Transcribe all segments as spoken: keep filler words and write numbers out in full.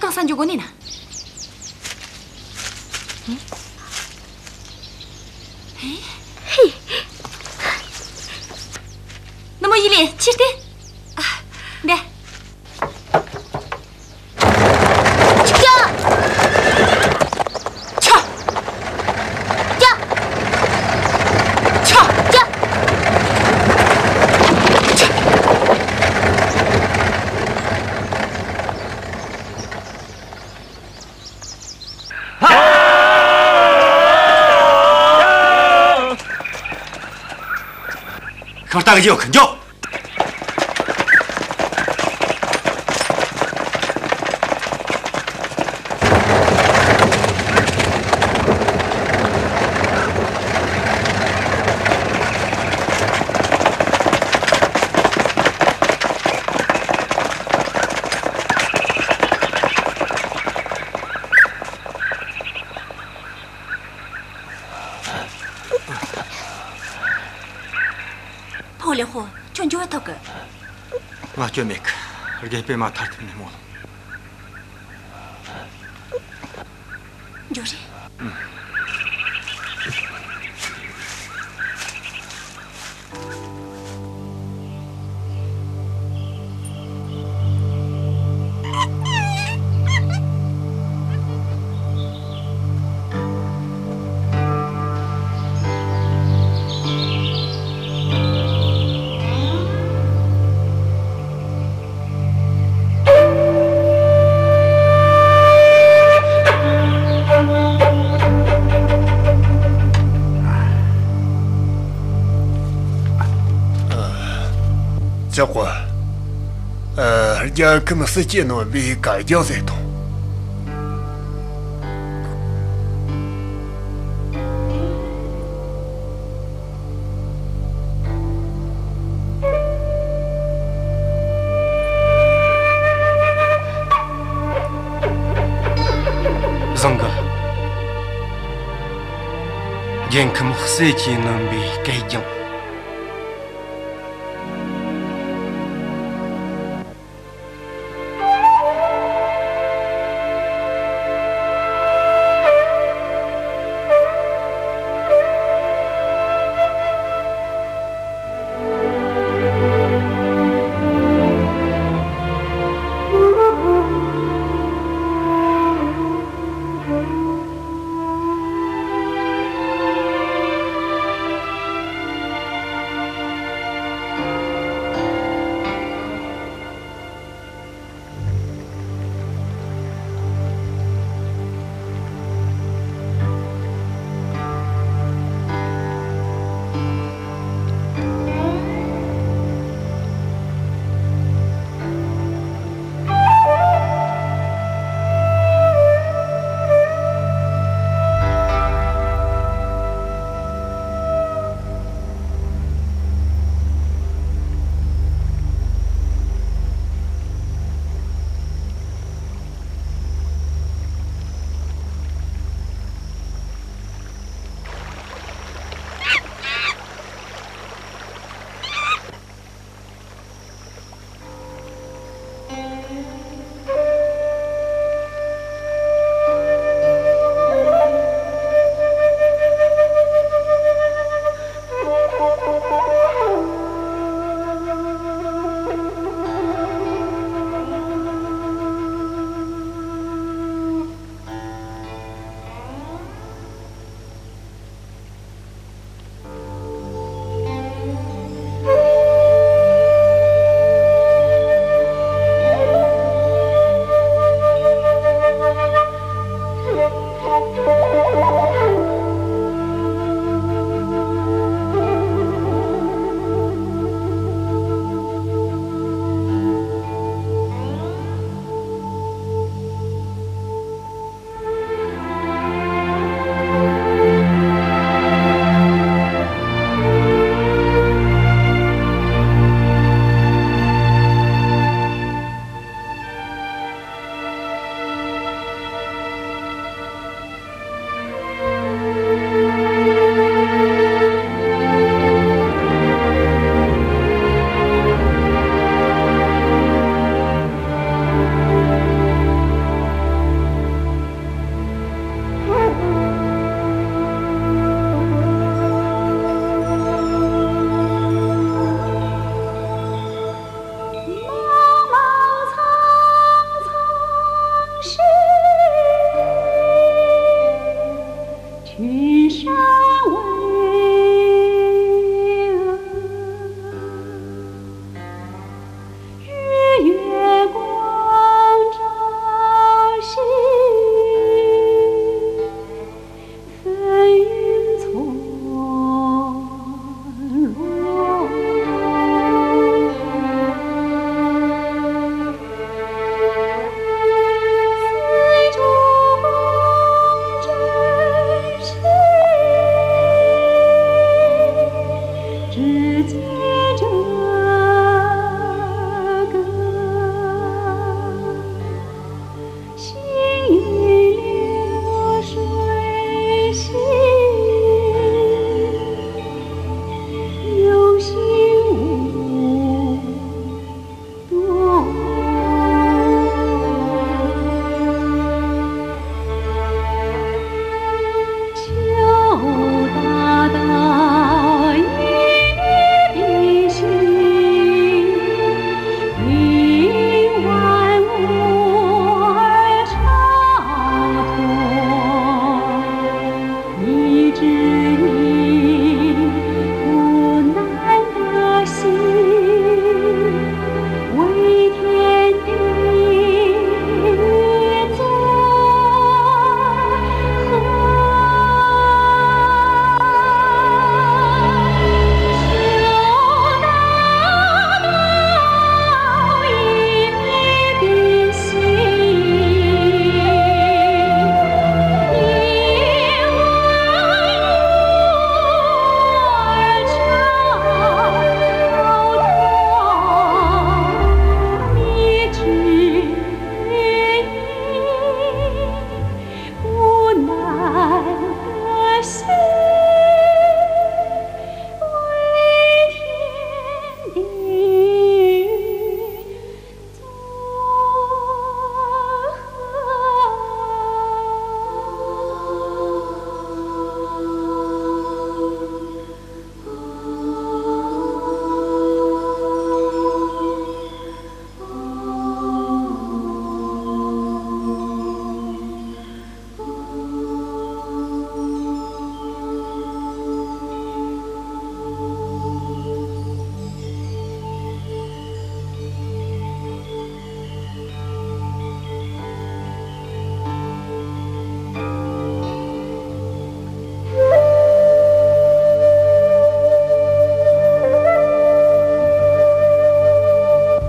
ཡང་ས་འཇོག་གོ་ནི་ན། ཧེ། ཧེ། ནུ་མོ་ཡི་ལེ་ཕྱིར་ཏེ། ཨ། འདི། ཅ། ཅ། ཅ། ཅ། ཅ། ཤིང་རྟ་གི་ཡོད་གི་འཇོག། ཕོ་ལེ་ཧོ། ཁྱོད་འགྱོ་ཐུབ་གི། ང་སྐྱོན་མེད་གི། རྒན་པས་མ་ཐར་ཐུབ་ནས་མོ་ལ། འགྱོ་རེ། ཅག་པོ། ཨ། རྒྱལ་ཁམས་ཟིལ་གྱིས་གནོན་པའི་གད་རྒྱངས་ཟེར་དང་། བཟང་གི། རྒྱལ་ཁམས་ཟིལ་གྱིས་གནོན་པའི་གད་རྒྱངས།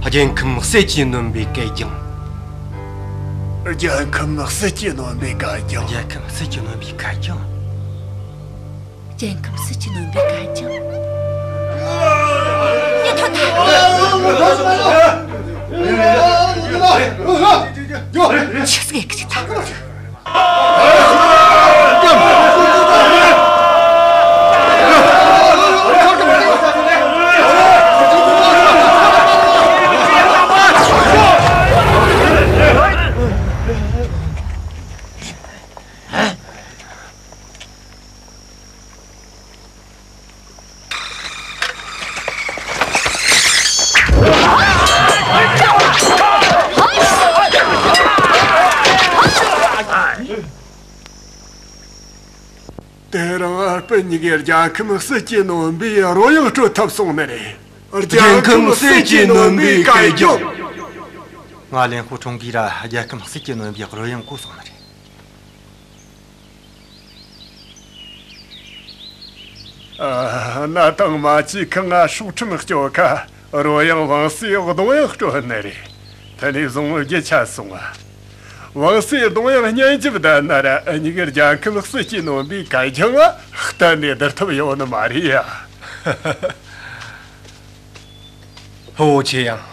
རྒྱལ་ཁམས་ཟིལ་གྱིས་གནོན་པའི་གད་རྒྱངས། རྒྱལ་ཁམས་ཟིལ་གྱིས་གནོན་པའི་གད་རྒྱངས། རྒྱལ་ཁམས་ཟིལ་གྱིས་གནོན་པའི་གད་རྒྱངས། རྒྱལ་ཁམས་ཟིལ་གྱིས་གནོན་པའི་གད་རྒྱངས། ཉན་ཐོས་ད། ཆི་ཟིག་ཡེ་གི་ད། དེ་རིང་སྤུན་གཉིས་ཀས་རྒྱལ་ཁམས་ཟིལ་གྱིས་གནོན་པའི་རོལ་དབྱངས་དཀྲོལ་ཐུབ་སོང་ནི་རེད། རྒྱལ་ཁམས་ཟིལ་གྱིས་གནོན་པའི་གད་རྒྱངས། ང་ལེན་ཧུ་ཁྲུང་གིས་ར་རྒྱལ་ཁམས་ཟིལ་གྱིས་གནོན་པའི་རོལ་དབྱངས་གོ་སོང་ནི་རེད། ཨ། གནའ་དང་མ་གཅིག་ཁ་ང་སྲོག་ཁྲིམས་གཅོད་ཁ་རོལ་དབྱངས་བང་སོའི་གདུང་དབྱངས་དཀྲོལ་ནི་རེད། དེ་ནས་བཟུང་རྒྱུ་ཆད་སོང་ང་། བང་སོའི་གདུང་དབྱངས་སྙན་འཇེབས་ལྡན་ན་ར་འུ་གཉིས་ཀའི་རྒྱལ་ཁམས་ཟིལ་གྱིས་གནོན་པའི་གད་རྒྱངས་ང་གཏན་ནས་བསྡུར་ཐུབ་ཡོད་ནི་མ་རེད་ཡ། ཕུ་བོ་ཆེ་ཡང་།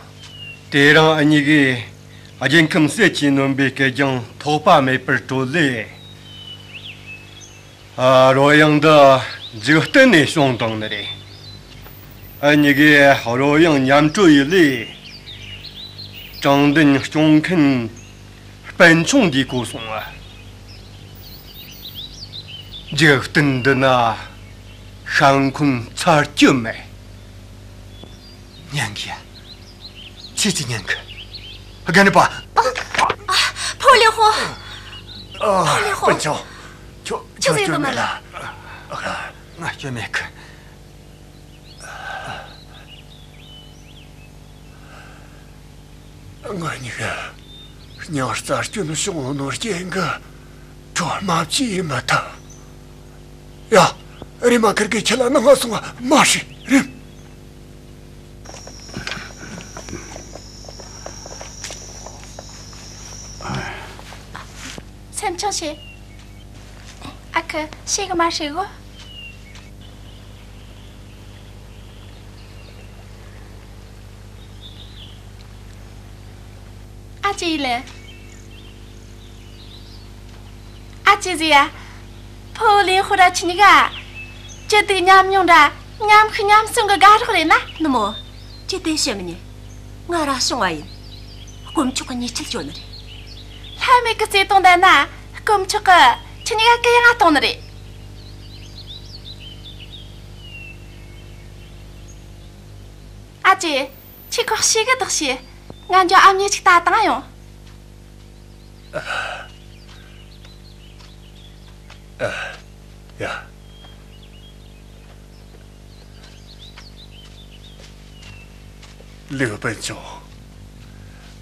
དེ་རིང་འུ་གཉིས་ཀས་རྒྱལ་ཁམས་ཟིལ་གྱིས་གནོན་པའི་གད་རྒྱངས་ཐོགས་པ་མེད་པར་དཀྲོལ་ལེ། ཨ། རོལ་དབྱངས་འདི་འཇིག་རྟེན་ནས་བྱུང་བཏང་ནི་རེད། འུ་གཉིས་ཀས་རོལ་དབྱངས་མཉམ་དཀྲོལ་ཡེ་ལེ། དྲང་བདེན་སྐྱོང་མཁན་སྤུན་ཆུང་འདིས་གོ་སོང་ང་། འཇིག་རྟེན་འདི་ན་ཤ་འཁོན་ཚར་རྒྱུ་མེད། ཉན་གི་ཡ། ཚིག་ཅིག་ཉན་གི། རྒན་པ། ཨ། ཨ། ཕུ་བོ་ལིན་ཧུ། ཨ། ཕུ་བོ་ལིན་ཧུ། སྤུན་ཆུང་། ཁྱོད། ཁྱོད་ཆི་ཟིག་ཡེ་དོ་ན་ལ། ང་སྐྱོན་མེད་གི། ང་གཉིས་ཀ་སྙིང་རྩ་སྐྱོན་བྱུང་ནོ་རྐྱེན་གིས་ཁྲོ་མ་བྱས་མི་ཐུབ། ཡ། རེམ་མ་ཁིར་གི་ཁྱི་ལ་ནང་ང་སོང་ང་མ་ཧྲི་རེམ། སེམས་ཆུང་བྱོས། ཨ་ཁུ་ཤེས་གི་མ་ཧྲི་གོ། ཨ་ཅེ་ཡི་ལེ། ཨ་ཅེ་ཟེར་ཡ། ཕུ་བོ་ལིན་ཧུ་ར་ཁྱེད་གཉིས་ཀ་སྐྱིད་སྡུག་མཉམ་མྱོང་ར་མཉམ་ཤི་མཉམ་གསོན་གི་དགའ་རོགས་རེད་ན། ནུ་མོ། ཅི་སྟེ་བཤད་མི་ཉན། ང་ར་བྱུང་བ་ཡིན། དཀོན་མཆོག་གི་ཉེས་ཆད་གཅོད་ནི་རེད། ལྷད་མེད་གི་བརྩེ་དུང་ལྡན་ན་དཀོན་མཆོག་གིས་ཁྱེད་གཉིས་ཀ་གུ་ཡངས་གཏོང་ནི་རེད། ཨ་ཅེ། ཁྱོས་ཁོ་ཤེས་གི་བདག་བྱོས། ང་འགྱོ་ཨ་མྱེས་ཅིག་ལྟ་བཏང་ཡོང་། ཨ། ཡ། ལིའུ་སྤུན་ཆུང་།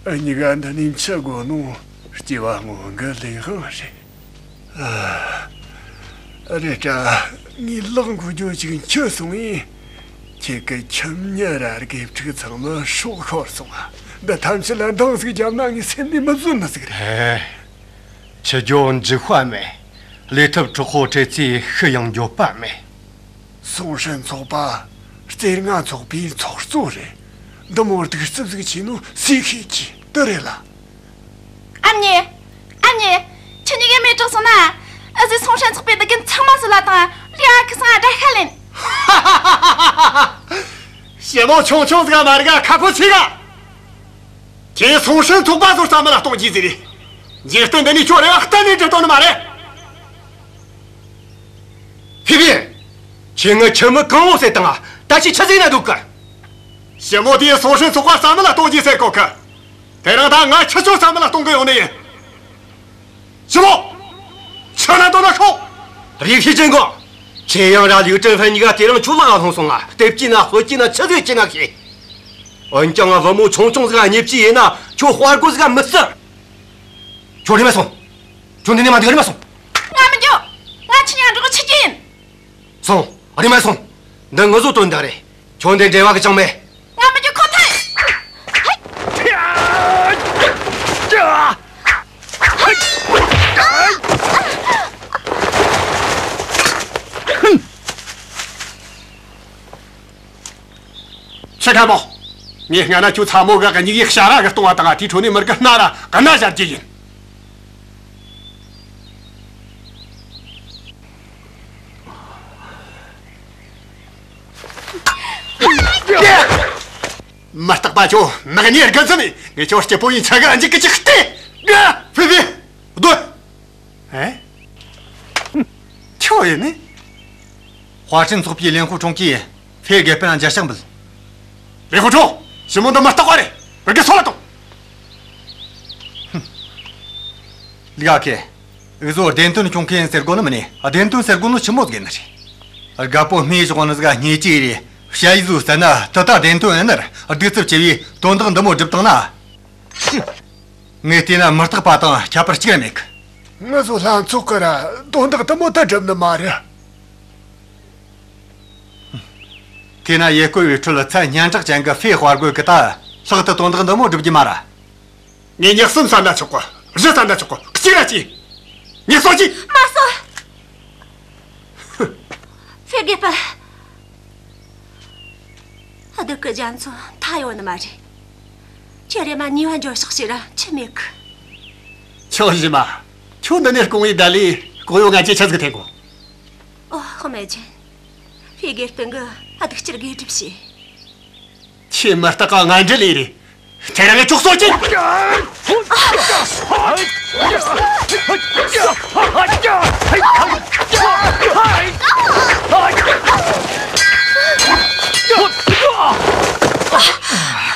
འུ་གཉིས་ཀ་འདི་ནས་འཆི་དགོས་ནོ་སྐྱེ་བ་སྔོན་གི་ལས་དབང་རེད། ཨ། རེད་དྲ། ངས་ལག་འགུལ་རྒྱུ་ཅིག་འཆི་སོང་ངས། ཁྱེད་ཀྱི་ཁྱིམ་མི་ར་དགེ་ཕྲུག་ཚང་མ་སྲོག་ཤོར་སོང་ང་། འདི་ཐམས་ཅད་ལ་འདང་ཟིག་བརྒྱབ་ན་ངའི་སེམས་ནས་མི་བཟོད་ནི་ཟིག་རེད། ཧེ། འཆི་རྒྱུ་འཇིགས་པ་མེད། ལས་ཐོབ་གྲོགས་པོ་བྲལ་ཚེ་ཤི་ཡང་འགྱོད་པ་མེད། སུང་ཧྲན་ཚོགས་པ་རྩེ་ལྔ་ཚོགས་པའི་ཚོགས་གཙོ་རེད། འདི་མོ་གདུག་རྩུབ་ཟིག་བྱས་ནོ་སུས་ཤེས་ཀྱི། དེ་རེད་ལ། ཨ་མྱེས། ཨ་མྱེས། ཁྱེད་གཉིས་ཀས་མེ་དྲག་སོང་ན། འུ་ཟོས་སུང་ཧྲན་ཚོགས་པའི་དེ་གི་ཚང་མ་གསོད་ལ་བཏང་། ལིའུ་ཨ་ཁུ་ཚང་ང་དགྲ་ཤ་ལེན། ཞི་མོ་ཆུང་ཆུང་ཟིག་མ་རེད་ག་ཁ་ཕོ་ཆེ་ག་ཁྱེད་སུང་ཧྲན་ཚོགས་པ་ཚོ་རྩ་མེད་ལ་གཏོང་རྒྱུ་ཟིག་རེད། འཇིག་རྟེན་འདི་ནས་ཁྱོད་རེ་བ་གཏན་ནས་འགྲིག་དོན་ནི་མ་རེད། ཧི་པིན། ཁྱེད་ངའི་ཁྱིམ་མི་གང་བོ་བསད་བཏང་ང་། ད་ཁྱེད་ཆི་ཟིག་ན་འདུག་གི། ཞི་མོ་དེས་སུང་ཧྲན་ཚོགས་པ་རྩ་མེད་ལ་གཏོང་རྒྱུ་ཟེར་གོ་གི། དེ་རིང་ད་ང་ཁྱེད་ཚོ་རྩ་མེད་ལ་གཏོང་གི་ཡོང་ནི་ཡིན། ཞི་མོ། ཁྱོད་ན་དོ་ན་ཤོག་རིག་ཤེས་ཅན་གོ། ཁྱེད་ཡང་ར་ལིའུ་ཀྲེང་ཧྥན་གཉིས་ཀ་དེ་རིང་ཁྱོད་ལག་ག་ལྷུང་སོང་ང་། གཏུབ་རྒྱུ་ན་གསོད་རྒྱུ་ན་ཆི་ཟིག་བྱེད་ན་ཤེས། འོན་ཀྱང་ང་བུ་མོ་ཆུང་ཆུང་ཟིག་གཉེན་སྐྱིད་ཡིན་ན་ཁྱོད་དཔའ་རྒོད་ཟིག་མི་སྲིད། ཁྱོད་རེམ་མ་སོང་། ཁྱོད་འདི་ནས་མ་འདུག་རེམ་མ་སོང་། ང་མི་འགྱོ། ང་ཁྱེད་གཉིས་འགྲོགས་ཆི་རྒྱུ་ཡིན། སོང་། རེམ་མ་སོང་། འདི་ངུ་བཟོ་དོན་དག་རེད། ཁྱོད་འདི་འབྲེལ་བ་གི་ཅང་མེད། ང་མི་འགྱོ་ཁོ་ཐག་ཡིན། ཁ་མོ། ངས་སྔ་ན་ཁྱོད་ཚ་མོ་གི་མྱིག་ཡིས་ཞ་ར་གི་གཏོང་བ་དང་། དེའི་འཕྲོ་ནས་མི་དགེ་སྣ་ར་སྣ་བཞར་རྒྱུ་ཡིན། མི་རྟག་པ། ཁྱོད་ནག་ཉེས་རྒུད་ཟིན་ནས། ངས་ཁྱོད་སྐྱིད་པོ་ཡིན་ཆ་ག་འཇིག་གི་ཅིག་སྟེ། ཨ། ཧྥེ་ཧྥེ། སྡོད། ཨེ། ཁྱོད་ཡིན་ནི། ཧྭ་ཧྲན་ཚོགས་པའི་ལེན་ཧུ་ཁྲུང་གིས་ཧྥེ་དགེ་སྤུན་ལ་མཇལ་ཕྱག་འབུལ། ལེན་ཧུ་ཁྲུང་། ཞི་མོ་འདི་མི་རྟག་པ་རེད། བུ་གི་སོ་ལ་གཏོང་། ལིའུ་ཨ་ཁེ། འུ་ཚོ་བདེན་དོན་སྐྱོང་མཁན་ཟེར་གོ་ནི་མིན་ནི། བདེན་དོན་ཟེར་གོ་ནི་ཆི་མོ་ཟིག་ཡིན་ནི་རེད། རྒད་པོ་སྨྲས་བཞག་ནི་ཟིག་བརྙས་བཅོས་རེད། ཞ་ཡི་ཟོ་ཟེར་ན་དེ་ད་བདེན་དོན་ཡིན་ནི་རེད། གདུག་རྩུབ་ཆེ་བས་དོན་དག་འདི་མོ་སྒྲུབ་བཏང་ན། ངས་བལྟས་ན་མི་རྟག་པ་དང་ཁྱད་པར་གཅིག་ར་མེད་གི། ངུ་ཟོ་ལྷན་ཚོགས་ཀྱིས་ར་དོན་དག་འདི་མོ་ད་སྒྲུབ་ནི་མ་རེད། དེས་ན་ཡུལ་སྐོར་བའི་ཁྲོད་ཚད་སྙན་གྲགས་ཅན་གྱི་ཧྥེ་དཔའ་རྒོད་ཀྱིས་ད་ལྷག་ཏུ་དོན་དག་འདི་མོ་སྒྲུབ་རྒྱུ་མ་རེད། ངས་མྱི་གསུམ་བསད་ན་ཆོག་གི། བཞི་བསད་ན་ཆོག་གི། གཅིག་ར་གཅིག། ངས་གསོད་རྒྱུ། མ་གསོད། ཧྥེ་དགེ་སྤུན། སྡུག་གི་རྒྱ་མཚོ་མཐའ་ཡོད་ནི་མ་རེད། ཁྱེད་རེམ་མ་ཉེས་པ་འཇོག་ཤོག་ཟེར་ར་ཆི་མེད་གི། ཁྱོད་ཞི་མོ། ཁྱོད་འདི་ནས་སྐུང་བའི་བརྡ་ལས་ལྐོག་གཡོ་ང་རྒྱལ་ཆི་ཟིག་འཐེན་གོ། ཨོ། དཔེ་མེད་ཅན། ཧྥེ་དགེ་སྤུན་གི་སྡུག་ཅག་དགེ་སྒྲུབ་བྱོས། ཁྱོད་མི་རྟག་པ་ངན་འབྲེལ་ཡིན་རེད། ཁྱེད་རང་ངས་ཁྱོད་གསོད་རྒྱུ།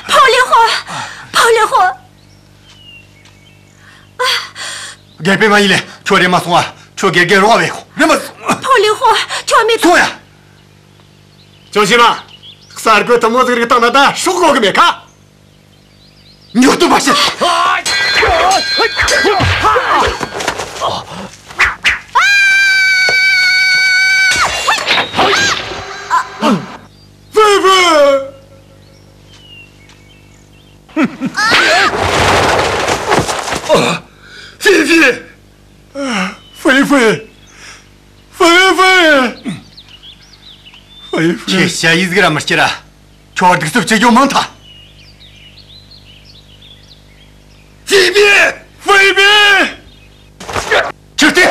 ཕོ་ལི་ཧོ། ཕོ་ལི་ཧོ། དགེ་སྤུན་མ་ཡིན་ལེ། ཁྱོད་རེམ་མ་སོང་ང་། ཁྱོད་དགེ་རྒན་རོགས་བྱེད་གོ། རེམ་མ་སོང་། ཕོ་ལི་ཧོ། ཁྱོད་མེད། སོང་ཡ། ཅུང་ཞི་མོ། གསར་རྒོད་དེ་མོ་ཟིག་རིག་བཏང་ན་ད་སྲོག་གོ་གི་མེད་ཁ། མྱུར་དུ་བར་ཆད། ཧྥེ་ཧྥེ། ཧྥེ་ཧྥེ། ཧྥེ་ཧྥེ། ཧྥེ་ཧྥེ། ཧྥེ་ཧྥེ། ཁྱེད་ཞ་ཡི་ཟིག་ར་མི་སྐྱུར་ར། ཁྱོད་གདུག་རྩུབ་ཆེ་རྒྱུ་མང་ཐལ། ཧྥེ་ཧྥེ། ཧྥེ་ཧྥེ། ཁྱེར་ཏེ།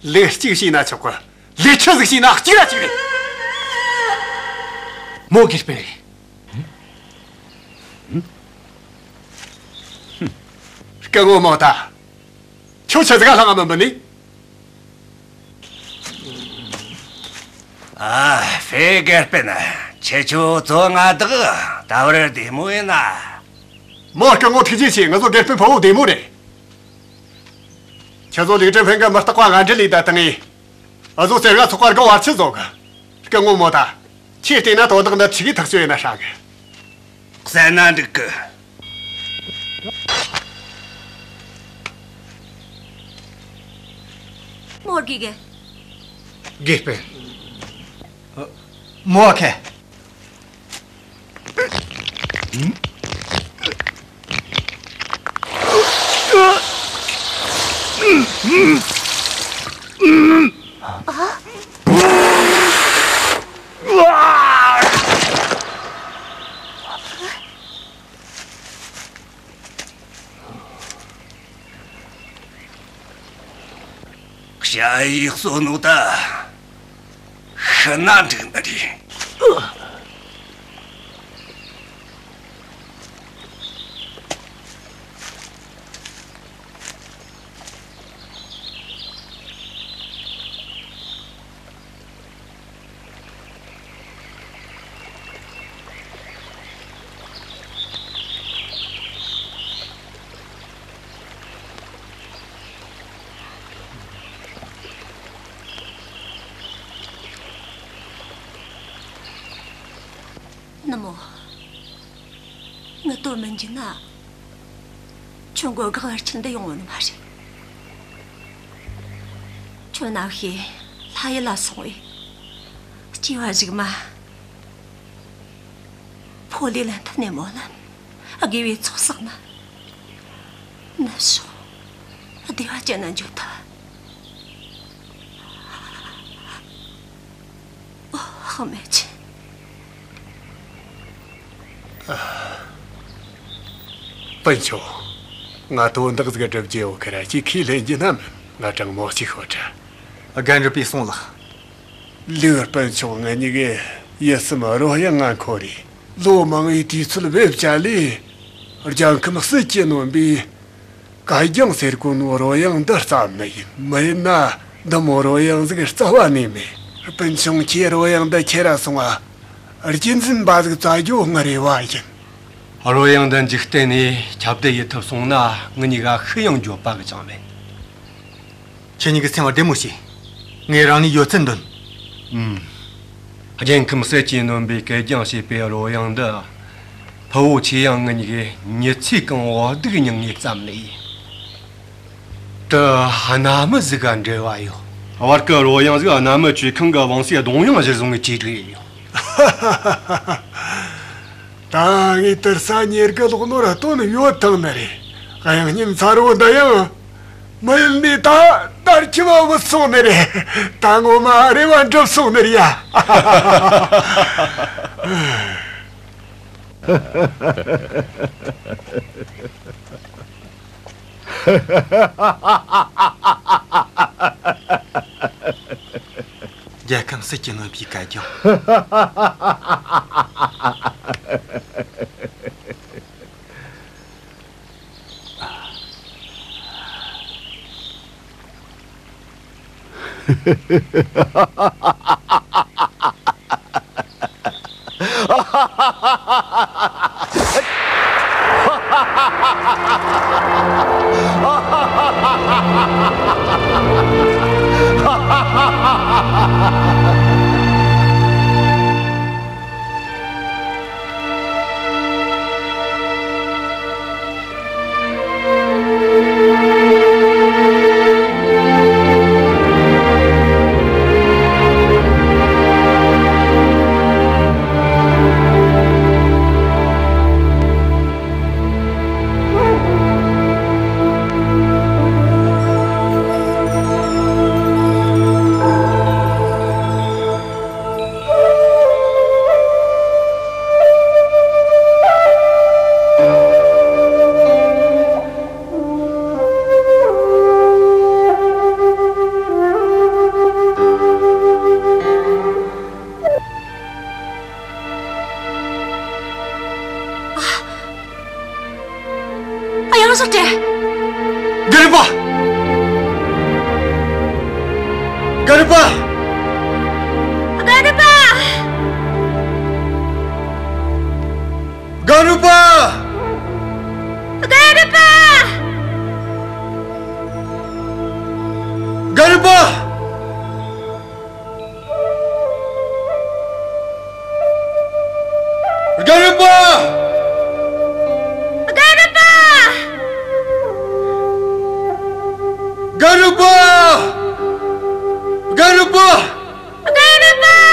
ལས་གཅིག་བྱས་ན་ཆོག་གི། ལས་ཆི་ཟིག་བྱས་ན་གཅིག་ར་གཅིག་རེད། མོ་དགེ་སྤུན་རེད། སྐུ་ངོ་མོ་ད། ཁྱོད་ཆི་ཟིག་ག་ལྷང་ང་མི་འབུད་ནི། ཨ། ཧྥེ་དགེ་སྤུན། ཁྱེད་ཆོ་ཚོ་ང་བདག་ད་བར་བདེ་མོ་ཡིན་ན། མོ་སྐུ་ངོ་ཐུགས་རྗེ་ཆེ། ང་ཚོ་དགེ་སྤུན་ཕུ་བོ་བདེ་མོ་རེད། ཁྱེད་ཚོ་ལིའུ་ཀྲེང་ཧྥེང་གིས་མི་རྟག་པ་ངན་འབྲེལ་ལས་ད་བཏང་ངས། འུ་ཚོ་རྩེ་ལྔ་ཚོགས་པར་དགའ་བར་ཆད་བཟོ་གི། སྐུ་ངོ་མོ་ད། ཁྱེད་བལྟས་ན་དོན་དག་འདི་ཁྲིད་གི་ཐག་གཅོད་ཡེད་ན་ཧྲ་གི། གསན་ན་འགྲིག་གི། མོ་དགེ་རྒན། དགེ་སྤུན། ཨ། མོ་ཨ་ཁེ། ཞ་ཡིས་གསོད་ནོ་ད་ཤི་ན་འགྲིག་ནི་རེད། ནུ་མོ། ངི་དོ་མི་འཇིགས་ན། ཁྱོད་མགོ་སྒང་བར་ཆད་འདི་ཡོང་བ་ནི་མ་རེད། ཁྱོད་རྣམ་ཤེས་ལྷ་ཡུལ་ལ་སོང་བས། སྐྱེ་བ་གཞུག་མ་ཕོ་ལུས་ལེན་ཐུབ་ནི་མོ་ལ། དགེ་བའི་ཚོགས་བསགས་ན། ནུབ་ཕྱོགས་བདེ་བ་ཅན་ན་འགྱོ་ཐུབ། ཨོ། ཧ་མེ་ཆི། སྤུན་ཆུང་། ང་དོན་དག་ཟིག་སྒྲུབ་རྒྱུ་ཡོད་ཁི་ར། ཅིག་ཁས་ལེན་རྒྱུ་ན་མིན། ང་དྲང་མོ་ཅིག་ཤོད་དྲ། རྒན་རབས་པས་གསུངས་ལགས། ལིའུ་སྤུན་ཆུང་ང་གཉིས་ཀས་ཡིད་སེམས་རོལ་དབྱངས་ང་འཁོར་རེ། ལོ་མང་བའི་དུས་ཚོད་བེད་སྤྱད་ལས། རྒྱལ་ཁམས་ཟིལ་གྱིས་གནོན་པའི་གད་རྒྱངས་ཟེར་གོ་ནོ་རོལ་དབྱངས་འདི་བརྩམས་ནི་ཡིན། མི་ཡིན་ན་འདི་མོ་རོལ་དབྱངས་ཟིག་རྩ་བ་ནས་མེད། སྤུན་ཆུང་ཁྱེད་རོལ་དབྱངས་འདི་ཁྱེར་ར་སོང་ང་། རྒྱུན་འཛིན་པ་ཟིག་བཙལ་རྒྱུ་ངི་རེ་བ་ཡིན། རོལ་དབྱངས་འདི་འཇིག་རྟེན་ནས་ཁྱབ་གདལ་ཡེད་ཐུབ་སོང་ན། ངི་གཉིས་ཀ་ཤི་ཡང་འགྱོད་པ་གི་ཅང་མེད། ཁྱེད་གཉིས་ཀྱི་སེམས་བདེ་མོ་བྱོས། ངས་རང་ནུས་ཡོད་ཚད་འདོན། ཨུམ། རྒྱལ་ཁམས་ཟིལ་གྱིས་གནོན་པའི་གད་རྒྱངས་ཞེས་པའི་རོལ་དབྱངས་འདི། ཕུ་བོ་ཁྱེད་ཡང་ངེད་གཉིས་ཀྱིས་མྱི་ཚེ་གང་བོ་སྡུག་མྱངས་ནས་བརྩམས་ནི་ཡིན། དེ་གནའ་མི་ཟིག་ག་འབྲེལ་བ་ཡོད། བར་གི་རོལ་དབྱངས་ཟིག་གནའ་མི་ཆོས་ཁང་གི་བང་སོའི་གདུང་དབྱངས་གཞིར་བཟུང་ནས་བྲིས་བསྒྲིགས་ཡོད། ད་ངས་དུར་ས་ཉེར་དགུ་ལོག་ནོར་དོན་ཡོད་ཐང་ནི་རེད། གཡང་སྙིང་ཚ་རོ་འདི་ཡང་མི་ཡུལ་ནས་ད་དར་ཁྱབ་བུད་སོང་ནི་རེད། ད་ངོ་མ་རེ་བ་འགྲུབ་སོང་ནི་རེད་ཡ། རྒྱལ་ཁམས་ཟིལ་གྱིས་གནོན་པའི་གད་རྒྱངས། ཨ། ཨ། ཡང་ཟེར་ཏེ། རྒན་རབས་པ། རྒན་རབས་པ། རྒན་རབས་པ། རྒན་རབས་པ། རྒན་རབས་པ། རྒན་རབས་པ། རྒན་རབས་པ། རྒན་རབས་པ། རྒན་རབས་པ། རྒན་རབས་པ། རྒན་རབས་པ།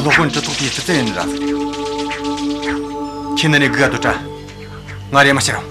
སློབ་དཔོན་གྲི་ཐོགས་དེའི་ལྕི་ཚད་ཡིན་ར། ཁྱེད་ནི་ནས་སྒུག་ག་སྡོད་དྲ། ང་རེ་མ་ཤེས་རོ།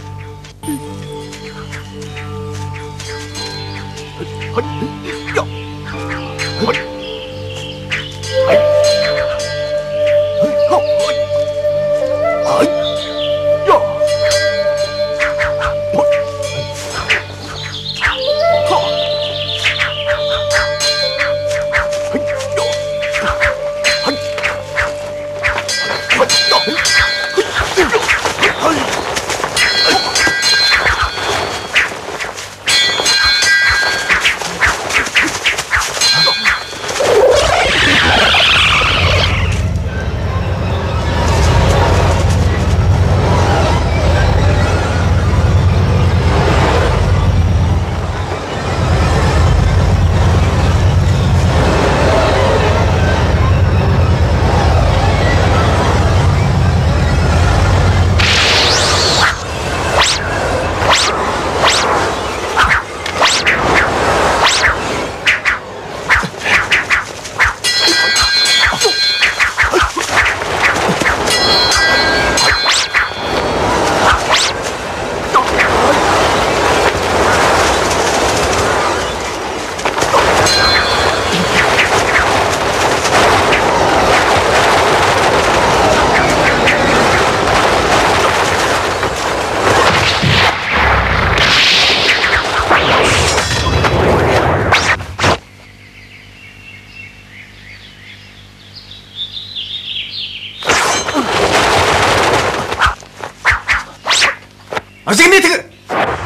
གཟིགས་མི་ཐུབ།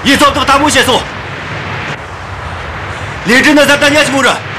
ཡིད་ཚོབ་དང་ལྟད་མོ་བྱེད་སོ། ལས་འབྲས་ནི་གཟར་ད་ཉལ་ཞིག་མོ་ར།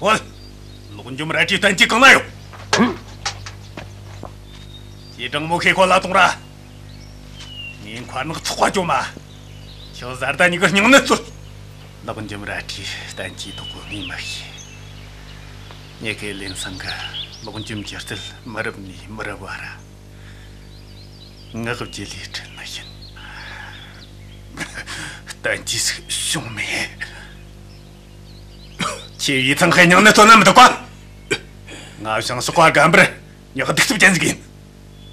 ཨོ། ལོག་འཇོམས་རལ་གྲིའི་བསྟན་བཅོས་གང་ན་ཡོད། ཅེ་ཀྲང་མོ་ཁེ་ཁོ་ལ་གཏོང་ར། ངའི་མཁར་ནག་ཚོགས་པ་བཅོམ་མ། ཁྱོད་གཟར་ད་གཉིས་ཀྱི་སྙིང་ནད་གསོད། ལོག་འཇོམས་རལ་གྲིའི་བསྟན་བཅོས་དག་གོ་ངས་མི་ཤེས། ངེད་ཀྱི་ལིན་ཚང་གིས་ལོག་འཇོམས་ཀྱི་རྩལ་མི་རབས་ནས་མི་རབས་བ་ར། ངག་རྒྱུད་ལས་ཁྲིད་ནི་ཡིན། བསྟན་བཅོས་ཟིག་བྱུང་མེད། ཁྱེད་ཡིད་ཚང་ཁའི་སྙིང་ནད་གསོད་ན་མི་འདུག་ག། ང་བྱང་ཕྱོགས་པ་རྒན་པར་ཉག་གདུག་རྩུབ་ཅན་ཟིག་ཡིན།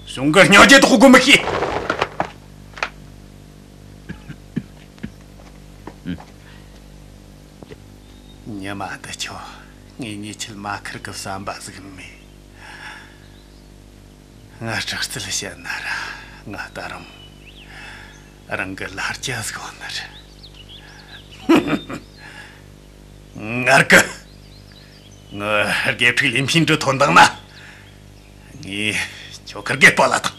གཞུང་གི་སྙིང་རྗེ་དག་གོ་མི་ཤེས། ཉི་མ་འདི་ཆོ་ངའི་ཉེས་ཆད་མ་ཁུར་གི་བསམ་པ་ཟིག་མེད། ང་དྲག་རྩལ་བཤད་ན་ར་ང་ད་རུང་རང་གི་ལ་རྒྱ་ཟིག་ཡོད་ནི་རེད། ངར་གི། ངའི་དགེ་ཕྲུག་ལིན་ཕིན་ཀྲི་ཐོན་དང་ན། ངས་ཁྱོད་ཁིར་གེ་སྤོ་ལ་དང་།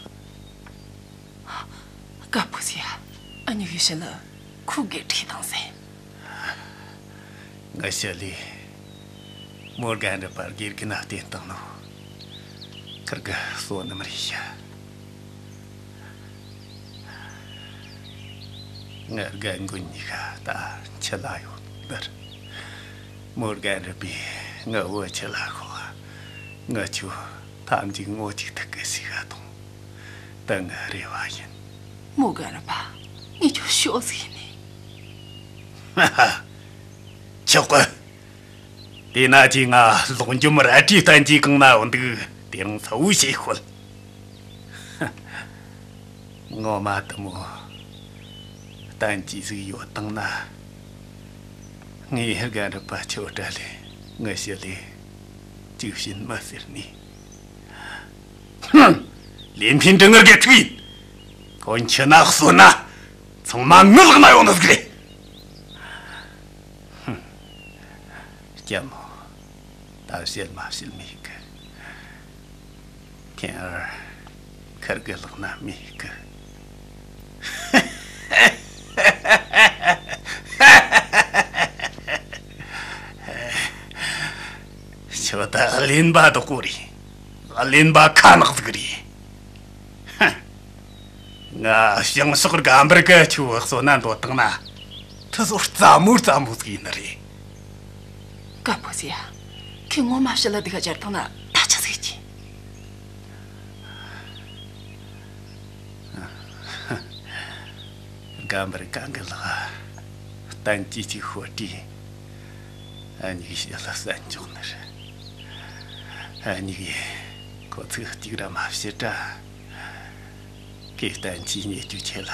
དཀར་པོ་ཟེར་ཡ། ཨ་ནི་ཡུལ་ཕྱི་ལ་ཁུ་གེ་ཁྲིད་དང་ཟེར། ངའི་ཞི་ལི་མོར་གན་རི་པར་དགེ་རྒན་ན་བསྟེན་བཏང་ནོ། ཁིར་གི་བསོད་ནམས་རེད་ཤག། ངའི་རྒན་རྒོན་གཉིས་ཀ་ད་འཆི་ལ་ཡོད་ནི་རེད། མོར་གན་རི་པས་ངའི་བུ་འཆི་ལ་ཤོག། ང་ཆོ་ཐམས་ཅད་ངོ་གཅིག་ཐུག་གི་ཟིག་ག་དང་། ད་ངའི་རེ་བ་ཡིན། མོ་གན་རི་པ། ངས་ཁྱོད་ཤོག་ཟིག་ཡིན་ནི། ཧ་ཧ། ཆོག་གི། དེ་ན་ཁྱེད་ང་ལོག་འཇོམས་རལ་གྲིའི་བསྟན་བཅོས་གང་ན་ཡོད་འདུག། དེ་རིང་གསལ་བོ་བྱས་ཤོད། ངོ་མ་དེ་མོ་བསྟན་བཅོས་ཟིག་ཡོད་དང་ན། ངའི་རྒན་རབས་པ་ཁྱོད་འདྲ་ལས་ངའི་ཞི་ལི་ཅིག་བྱིན་མི་ཟེར་ནས། ཧུམ། ལིན་ཕིན་ཀྲི་ངའི་དགེ་ཕྲུག་ཡིན། ཁོ་འཆི་ན་གསོན་ན་ཚང་མ་ངའི་ལག་ན་ཡོད་ནི་ཟིག་རེད། ཧུམ། སྐྱེས་མོ། ད་བཤད་མ་བཤད་མེད་གི། ཐེན་ཨར། ཁིར་གི་ལག་ན་མེད་གི། ཁྱོད་ད་གླེན་པ་དོག་པོ་རེད། གླེན་པ་ཁ་ནག་ཟིག་རེད། ཧ། ང་བྱང་ཕྱོགས་སྒམ་པར་གི་ཁྱོའི་བསོད་ནམས་འདོད་བཏང་ན། དེ་ཚོ་རྩ་མོ་རྩ་མོ་ཟིག་ཡིན་ནི་རེད། སྐམ་པོ་ཟིག་ཡ། ཁོས་ངོ་མ་ཕྱི་ལ་སྡུག་ག་སྦྱར་བཏང་ན་ད་ཆི་ཟིག་གྱིས། སྒམ་པར་གང་གི་ལག་བསྟན་བཅོས་ཅིག་ཤོར་དུས། ཨ་མྱེས་ཞི་ལི་གསོན་འཇོག་ནི་རེད། ཨ་མྱེས་ཁོ་ཚིག་གཅིག་ར་མ་བཤད་དྲ། ཁོས་བསྟན་བཅོས་རྙེད་རྒྱུའི་ཆེད་ལ།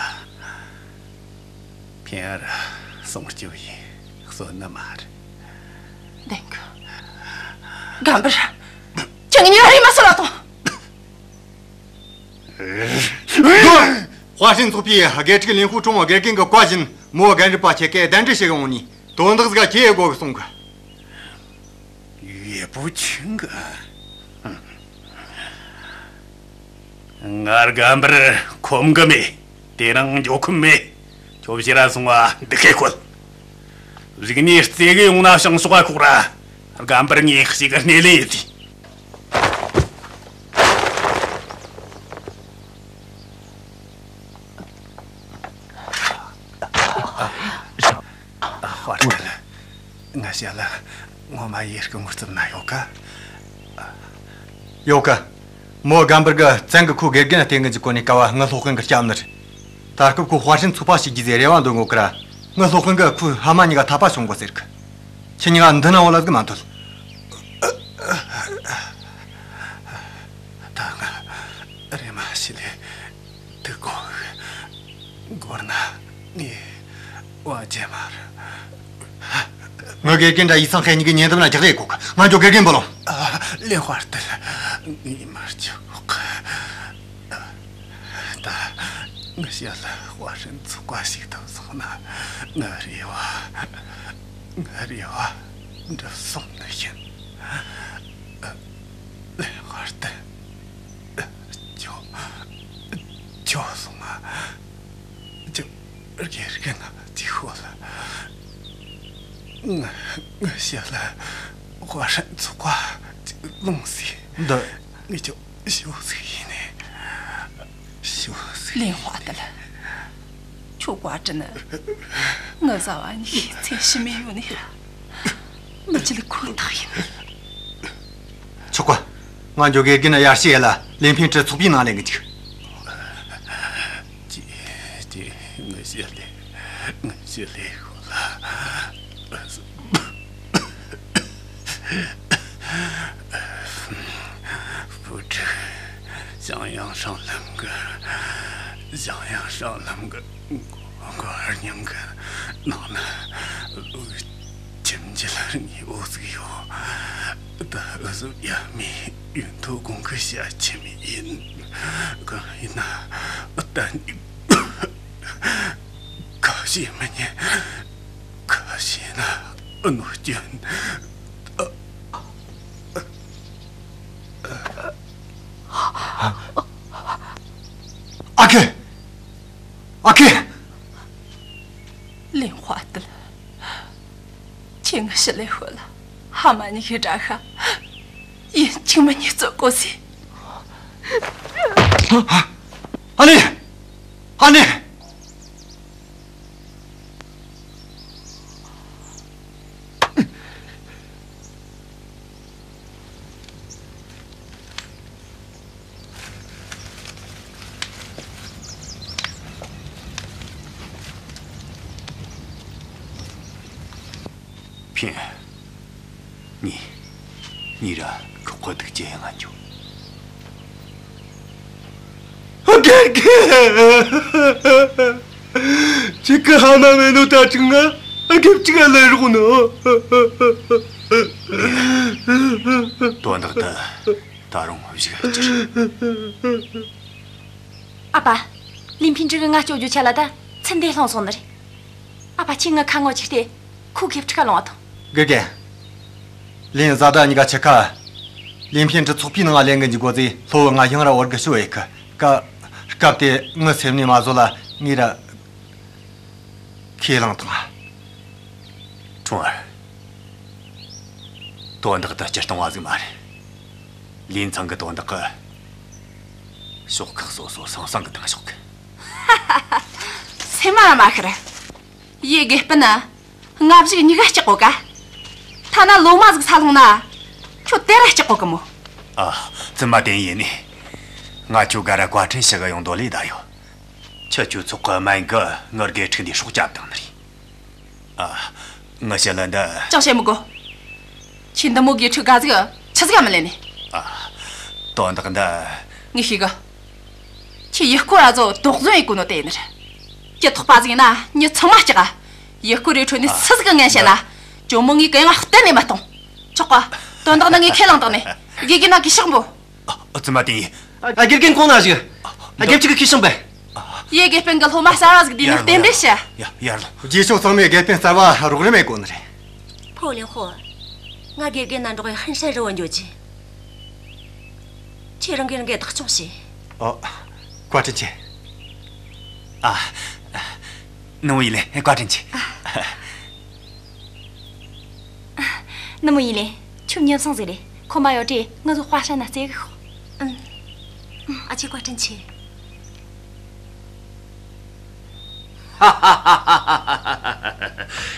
ཕིན་ཨར་སྲུང་སྐྱོབ་ཡེ་གསོན་ནི་མ་རེད། བདེན་གི། སྒམ་པར། ཁྱོས་ངའི་མྱིང་ར་མ་ཟེར་བ་དང་། ཧྭ་ཧྲན་ཚོགས་པའི་དགེ་ཕྲུག་ལིན་ཧུ་ཁྲུང་དགེ་རྒན་གི་བཀའ་བཞིན་མོ་རྒན་རབས་པ་ཁྱེད་ཀ་གདན་འདྲེན་བྱེད་གི་འོང་ནི། དོན་དག་ཟིག་ཁྱེད་དགོས་གི་གསུང་གི། ཡེ་པོ་ཆུང་གི། ང་སྒམ་པར་ཁོམ་གི་མེད། དེ་རིང་འགྱོ་ཁོམ་མེད། ཁྱོད་ཕྱིར་ར་སོང་བ་འདི་ཁེ་ཁོལ། གཞུག་ནས་རྩེ་གི་ཡོང་ན་བྱང་ཕྱོགས་ག་ཁོག་ར། སྒམ་པར་ངས་ཞིག་གི་སྣེ་ལེན་ཡེད་དེ། ཨ། དཔའ་རྟུལ། ང་ཞ་ལ་ངོ་མ་ཡེ་སྐུ་ངོ་རྩིབ་ན་ཡོད་ཀ། ཡོད་ཀ། མོ་སྒམ་པར་གི་བཙན་གི་ཁོ་དགེ་རྒན་བསྟེན་གི་འཇུག་གོ་ནི་ཀ་བ་ངི་སློབ་དཔོན་གི་སྐྱབས་ནི་རེད། ད་སྐབས་ཁོ་དཔའ་ཧྲན་ཚོགས་པ་ཞིག་རྒྱུ་ཟེ་རེ་བ་འདོན་གོ་ཀ་ར། ངི་སློབ་དཔོན་གི་ཁོའི་ཕ་མ་གཉིས་ཀ་འཐད་པ་བྱུང་གོ་ཟེར་གི། ཁྱེད་གཉིས་ཀ་འདི་ན་འོ་ལ་ཟིག་མ་འཐོལ། ད་ང་རེམ་མ་ཤི་ལེ། དུ་གོ། མགོར་ན་ངས་བ་ཇེ་མར། ངི་དགེ་རྒན་དྲ་ཡིག་ཚང་ཁེ་གཉིས་ཀྱི་ཉེ་འདབས་ན་རྒྱག་རེས་གོ་གི། ང་འགྱོ་དགེ་རྒན་འབོད་ལོང་། ཨ། ལེ་དཔའ་རྟུལ། ངས་མར་འཇུག་གི། ད་ངི་ཞ་ལ་དཔའ་ཧྲན་ཚོགས་པ་ཞིག་ཐོབ་སོང་ན་ངི་རེ་བ། ངི་རེ་བ་འགྲུབ་སོང་ནི་ཡིན། ལེ་དཔའ་རྟུལ། ཁྱོད། ཁྱོད་སོང་ང་། ཁྱོད་དགེ་རྒན་ན་ཅིག་ཤོད་ལ། ང་། ངི་ཞ་ལ་དཔའ་ཧྲན་ཚོགས་པ་ཅིག་ལོངས་སི། འདི། ངས་ཁྱོད་ཞུ་ཟིག་ཡིན་ནི། ཞུ་ཟིག་ལིན་ཧྭ་ཏི་ལ། ཁྱོད་བཀའ་དྲིན་ནི། ངི་བཟའ་བ་གཉིས་ཚེ་ཕྱི་མའི་ཡོད་ནི་ར། མི་བརྗེད་ཁོ་ཐག་ཡིན། ཆོག་ག། ང་འགྱོ་དགེ་རྒན་ཡར་ཞུ་ཡེ་ལ་ལིན་ཕིན་ཀྲི་ཚོགས་པའི་ནང་ལེན་གི་འཇུག་ཅི། ཅི། ངི་ཞ་ལེ། ངི་ཞ་ལེ་ཤོད་ལ། བུ་ཕྲུག་ཞང་ཡང་སྲང་ལམ་གི། ཞང་ཡང་སྲང་ལམ་གི། མགོ་སྙིང་གི་ནང་ན་ཁྱིམ་རྒྱུད་ལ་དངོས་པོ་ཟིག་ཡོད། ད་འུ་ཟོ་ཡ་མའི་ཡོན་ཐོ་གོང་གི་ཞལ་ཆེམས་ཡིན། གང་ཡིན་ན་ད་ཁ་ཞེ་མི་ཉན། ཁ་ཞེ་ན་གནོད་སྐྱོན། ཨ་ཁུ། ཨ་ཁུ། ལིན་ཧྭ་ཏི་ལ། ཁྱེད་ངི་ཞི་ལི་ཤོད་ལ། ཕ་མ་གཉིས་ཀའི་དགྲ་ཤ་ཡིན་གཅིག་མིན་གཉིས་གཅོད་དགོས་ཟེ། ཨ་ནེ། ཨ་ནེ། ཕིན། ཉི། ཉི་ར་ཁོ་ཁོ་སྡུག་ཅེ་ཡང་ང་འཇུ། དགེ་རྒན། ཁྱེད་ཀྱི་ཕ་མ་མེད་ནོ་ད་ཅིག་ང་དགེ་ཕྲུག་ལ་རོགས་ནོ། དོན་དག་འདི་ད་རུང་གཞུག་ག་བསྐྱུར། ཨ་ཕ། ལིན་ཕིན་ཀྲི་གིས་ང་སྐྱོབ་རྒྱུའི་ཆེད་ལ་ད་ཚུར་འདི་ལྷུང་སོང་ནི་རེད། ཨ་ཕ། ཁྱེད་ངི་ཁ་ངོ་ཅིག་ལྟོས། ཁོ་དགེ་ཕྲུག་ག་ལོངས་བ་དང་། དགེ་རྒན། ལིན་བཟའ་ཟླ་གཉིས་ཀ་ཆི་ཁ། ལིན་ཕིན་ཀྲི་ཚོགས་པའི་ནང་ལེན་གི་འཇུག་གོ་ཟེ་སློབ་བུ་ང་ཡང་ར་བོར་གི་ཤོད་ཡེ་ཁི། སྐབས་སྐབས་དེ་ངའི་སེམས་ནས་མ་བཟོད་ལ་ངས་ར་ཁས་བླངས་བཏང་ང་། ཁྲུང་ཨར། དོན་དག་དེ་སྤྱིར་བཏང་བ་ཟིག་མ་རེད། ལིན་ཚང་གི་དོན་དག་གི་ཕྱོགས་ཁག་སོ་སོ་སང་སང་གི་བཏང་ཤོག་གི། སེམས་མ་མ་ཤར། ཡེ་དགེ་སྤུན་ན། ང་ཞིག་མྱི་ག་སྐྲག་གོ་ག། ཐ་ན་ལོ་མ་ཟིག་ས་ལྷུང་ན། ཁྱོད་དེ་ར་སྐྲག་གོ་གི་མོ། ཨ། བཙུན་མ་ཏིན་ཡིན་ནི། ང་ཁྱོད་ག་ར་བཀའ་དྲིན་ཞུ་གི་ཡོང་དོ་ལེ་ད་ཡོད། ཁྱེད་ཆོའི་ཚོགས་གི་སྨན་གིས་ངའི་དགེ་ཕྲུག་འདི་སྲོག་བསྐྱབས་བཏང་ནི་རེད། ཨ། ངའི་ཞི་ལི་འདི། ཅང་བཤད་མི་དགོས། ཁྱེད་འདི་མོ་དགེ་ཕྲུག་ག་ཟིག་ཆི་ཟིག་མི་ལེན་ནི། ཨ། དོན་དག་འདི། ངས་ཤེས་གི། ཁྱེད་ཡུལ་སྐོར་ར་ཚོ་དོགས་ཟོན་ཡེད་གོ་ནོ་དེ་ཡིན་ནི་རེད། ཁྱེད་ཐོག་པ་ཟིག་ཡིན་ན་མྱི་ཚང་མ་སྐྲག་ག། ཡུལ་སྐོར་རི་ཁྲོད་ནས་ཨ། སུ་ཟིག་གི་ངན་བཤད་ན། ཇོ་མོ་ངས་གན་ཡང་གཏན་ནས་མི་གཏོང་། ཆོག་ག། དོན་དག་འདི་ངས་ཁས་བླངས་བཏང་ནི། དགེ་རྒན་ན་གུས་ཕྱག་འབུལ། ཨ། བཙུན་མ་ཏིན་ཡིན། ཨ། དགེ་རྒན་གོང་ན་བཞུགས། ཨ། དགེ་ཕྲུག་གིས་གུས་ཕྱག་འབུལ། ཡེ་དགེ་སྤུན་གི་སློབ་མ་གསར་བ་ཟིག་བསྡུས་ནི་ཡར་ལོངས། རྟེན་འབྲེལ་ཞུ། ཡ། ཡར་ལོངས། རྗེས་ཕྱོགས་ཚང་མས་དགེ་སྤུན་གསར་བ་རོགས་རམ་ཡེད་དགོས་ནི་རེད། ཕོ་ལིན་ཧོ། ང་དགེ་རྒན་ན་འགྲོགས་ཡེ་ཧན་ཧྲན་རི་བོ་འགྱོ་རྒྱུ། ཁྱེད་རང་གིས་རང་གི་བདག་སྐྱོང་བྱོས། ཨོ། བཀའ་དྲིན་ཆེ། ཨ། ནུ་མོ་ཡི་ལེ། བཀའ་དྲིན་ཆེ། ཨ། ནུ་མོ་ཡི་ལེ། ཁྱོད་མྱི་བཟང་ཟིག་རེད། ཁོམ་པ་ཡོད་དུས་ང་ཚོ་ཧྭ་ཧྲན་ན་རྩེ་གི་ཤོག། ཨུམ། ཨ་ཅེ་བཀའ་དྲིན་ཆེ།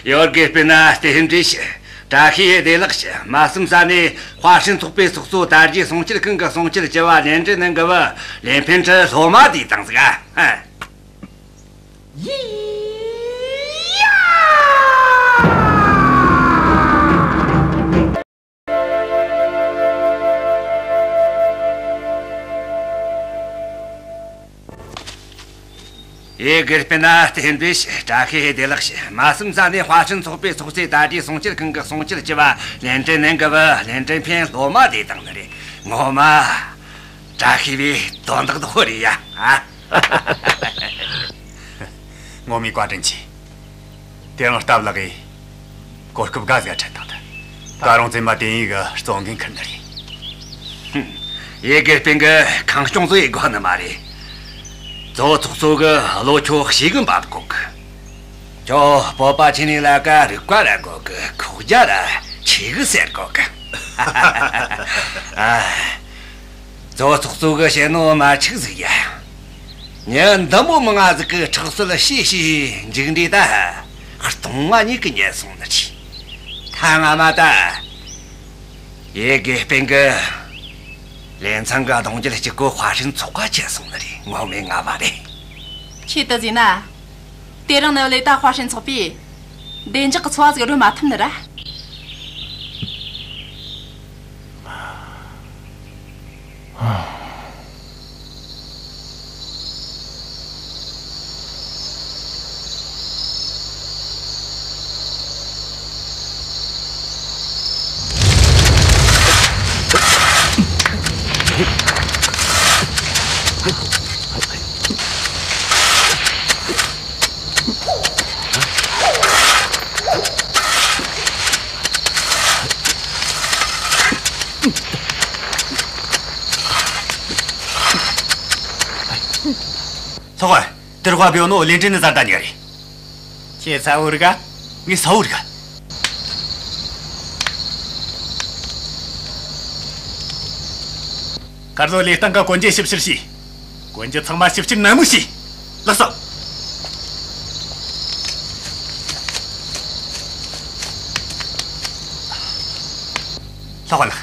ཡེ་དགེ་སྤུན་ན་རྟེན་འབྲེལ་ཞུ། བཀྲ་ཤིས་བདེ་ལེགས་ཞུ། མ་བསམ་ས་ནས་ཧྭ་ཧྲན་ཚོགས་པའི་ཚོགས་གཙོ་དར་རྒྱས་སྲུང་སྐྱེལ་ཁང་གི་སྲུང་སྐྱེལ་བཅུ་བ་ལིན་ཀྲིན་ནན་གི་བུ་ལིན་ཕིན་ཀྲི་སློབ་མ་བསྡུས་བཏང་ཟིག་ཨ། ཧ། ཡི་ཡ། ཡེ་དགེ་སྤུན་ན་རྟེན་འབྲེལ་ཞུ། བཀྲ་ཤིས་བདེ་ལེགས་ཞུ། མ་བསམ་ས་ནས་ཧྭ་ཧྲན་ཚོགས་པའི་ཚོགས་གཙོ་དར་རྒྱས་སྲུང་སྐྱེལ་ཁང་གི་སྲུང་སྐྱེལ་བཅུ་བ་ལིན་ཀྲིན་ནན་གི་བུ་ལིན་ཀྲིན་ཕིན་སློབ་མ་བསྡུས་བཏང་ནི་རེད། ངོ་མ་བཀྲ་ཤིས་པའི་དོན་དག་དེ་མོ་རེད་ཡ། ཨ། ངོ་མ་བཀའ་དྲིན་ཆེ། དེ་རིང་སྟབས་ལེགས་གི་གོ་སྐབས་དགའ་ཟིག་འཕྲད་བཏང་ཐལ། ད་རུང་བཙུན་མ་ཏིན་ཡི་གི་གཙོ་འགན་འཁུར་ནི་རེད། ཧུམ། ཡེ་དགེ་སྤུན་གིས་ཁང་སྐྱོང་ཚོ་ཡེད་དགོས་ནི་མ་རེད། ཙོ་ཚོགས་གཙོ་གིས་བློ་ཁྱོད་ཞེ་གི་འབབ་གོ་གི། ཁྱོད་སྤོབས་པ་ཆེ་ནི་ལ་ཀ་རིག་པ་ར་གོ་གི། ཁོག་རྒྱ་ར་ཆེ་གི་ཟེར་གོ་གི། ཨ། ཙོ་ཚོགས་གཙོ་གིས་བཤད་ནོ་མ་འཕྱུགས་ཟིག་ཡ། མྱི་འདི་མོ་མང་ང་ཟིག་གིས་ཁྲག་གསོལ་བྱས་བྱས་མཇུག་འབྲས་ད་སྟོང་བ་ཉིད་ཀྱིས་ཉལ་སོང་ནི་རེད། ཐ་ང་མ་ད། ཡེ་དགེ་སྤུན་གིས་ལིན་ཚང་གི་གདུང་རྒྱུད་གཅིག་པོ་ཧྭ་ཧྲན་ཚོགས་པ་བཅད་སོང་ནི་རེད། ངོ་མ་ངར་བ་རེད། ཁྱེད་དེ་ཟེར་ན། དེ་རིང་ནི་ལས་ད་ཧྭ་ཧྲན་ཚོགས་པས་བདེ་འཇགས་ཀྱི་འཚོ་བ་ཟིག་རོལ་མ་ཐུབ་ནི་ར། ལྷག་པ། དེར་དཔའ་བོས་ནོ་ལིན་ཀྲིན་ནི་ཟར་ད་ཉེ་རེད། ཁྱེད་ཚ་བོ་རིག་ག། ངས་ཚ་བོ་རིག་ག། དཀར་ལོ་ལི་སྟེང་གི་གོན་རྒྱུ་ཞིབ་བཤེར་བྱོས། གོན་རྒྱུ་ཚང་མ་ཞིབ་བཤེར་ནན་མོ་བྱོས། ལགས་སོ། ལྷག་པ་ལགས།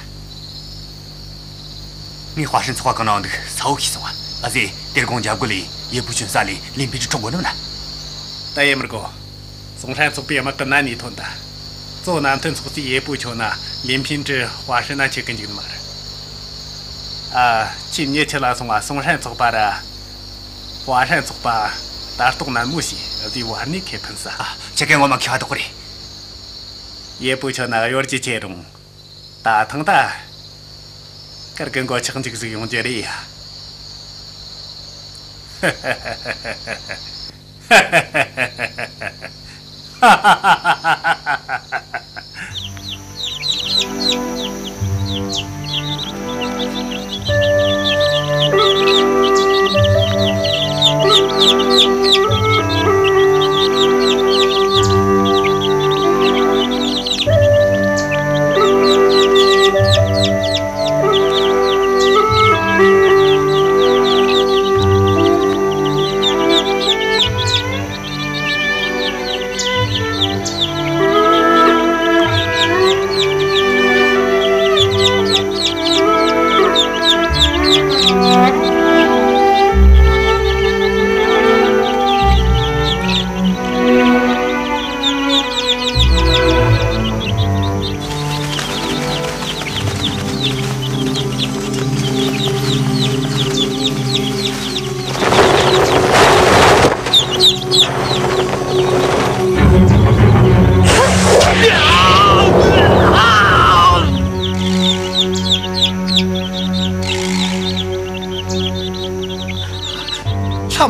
ངས་ཧྭ་ཧྲན་ཚོགས་པ་གང་ན་འདུག་ཚ་བོ་ཤེས་སོང་བ། ཨ་ཙི། དེར་དགོང་འཇབ་རྒོལ་ལས་ཡེ་པུ་ཆོན་ས་ལས་ལིན་པིན་ཀྲི་འཕྲོག་དགོས་ནམ་ན། ད་ཡེ་མི་དགོས། སུང་ཧྲན་ཚོགས་པའི་དམག་གིས་ནན་ནས་ཐོན་ཐལ། གཙོ་བོ་ནན་ཐོན་ཚོགས་གཙོས་ཡེ་པུ་ཆོན་ན་ལིན་ཕིན་ཀྲི་ཧྭ་ཧྲན་ན་ཁྲིད་གི་འཇུག་ནི་མ་རེད། ཨ། ཁྱེད་མྱི་ཁྲིད་ལ་སོང་བ། སུང་ཧྲན་ཚོགས་པ་ར་ཧྭ་ཧྲན་ཚོགས་པ་ལྟ་རྟོག་ནན་མོ་བྱོས། ཨ་ཙི། བར་ནས་ཁེ་ཕན་ཟ། ཨ། ཁྱེད་ཀྱིས་ངོ་མ་མཁས་པ་དག་གོ་རེད། ཡེ་པུ་ཆོན་ན་གཡོ་སྒྱུ་ཆེ་རུང་། ད་ཐེངས་ད་ཀར་གི་མགོ་ཆག་འཇིག་ཟིག་ཡོང་རྒྱུ་རེད་ཡ།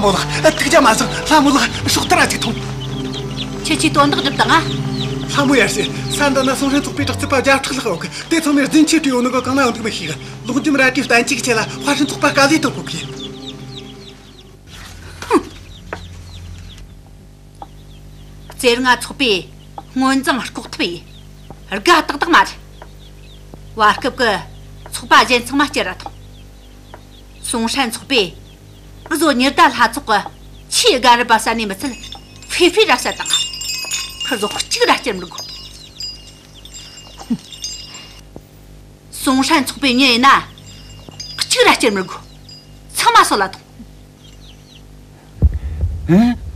ལྷ་མོ་ལགས། ཨ། ཐུགས་རྒྱལ་མ་བཞེངས། ལྷ་མོ་ལགས་ཤོག་ཐར་ར་ཅིག་ཐོངས། ཁྱེད་ཀྱིས་དོན་དག་སྒྲུབས་དང་ང་། ལྷ་མོ་ཡར་ཞུ། ས་འདི་ན་སུང་ཧྲན་ཚོགས་པའི་དྲག་རྩལ་པ་བརྒྱ་ཕྲག་ལྷག་ཡོད་གི། དེ་ཚང་མས་རྫུན་ཆས་སྤྲས་ཡོད་ནོ་གི་གང་ན་ཡོད་འདུག་མི་ཤེས་གི། ལོག་འཇོམས་རལ་གྲིའི་བསྟན་བཅོས་ཀྱི་ཆེད་ལ་ཧྭ་ཧྲན་ཚོགས་པ་དཀའ་ལས་གཏོང་དགོས་གི་ཡིན། ཧུམ། རྩེ་ལྔ་ཚོགས་པས་སྔོ་འཛིང་ལྐོག་འཐབ་ཡས། དགའ་ཏག་ཏག་མ་རེད། བར་སྐབས་ཀྱི་ཚོགས་པ་གཞན་ཚང་མ་བསྐྱུར་ར་ཐོངས། སུང་ཧྲན་ཚོགས་པས་འུ་ཟོ་ཉི་ཟླ་ལྷ་ཚོགས་ཀྱི་ཆེས་དགའ་རབ་པ་བསད་ནས་མི་ཚད། ཧྥེ་ཧྥེ་ར་བསད་དང་། ཁི་ཟོ་གཅིག་ར་བསྐྱུར་མི་དགོས། སུང་ཧྲན་ཚོགས་པའི་མྱི་ཡིན་ན་གཅིག་ར་བསྐྱུར་མི་དགོས། ཚང་མ་གསོད་ལ་ཐོངས། ཨ། ལགས་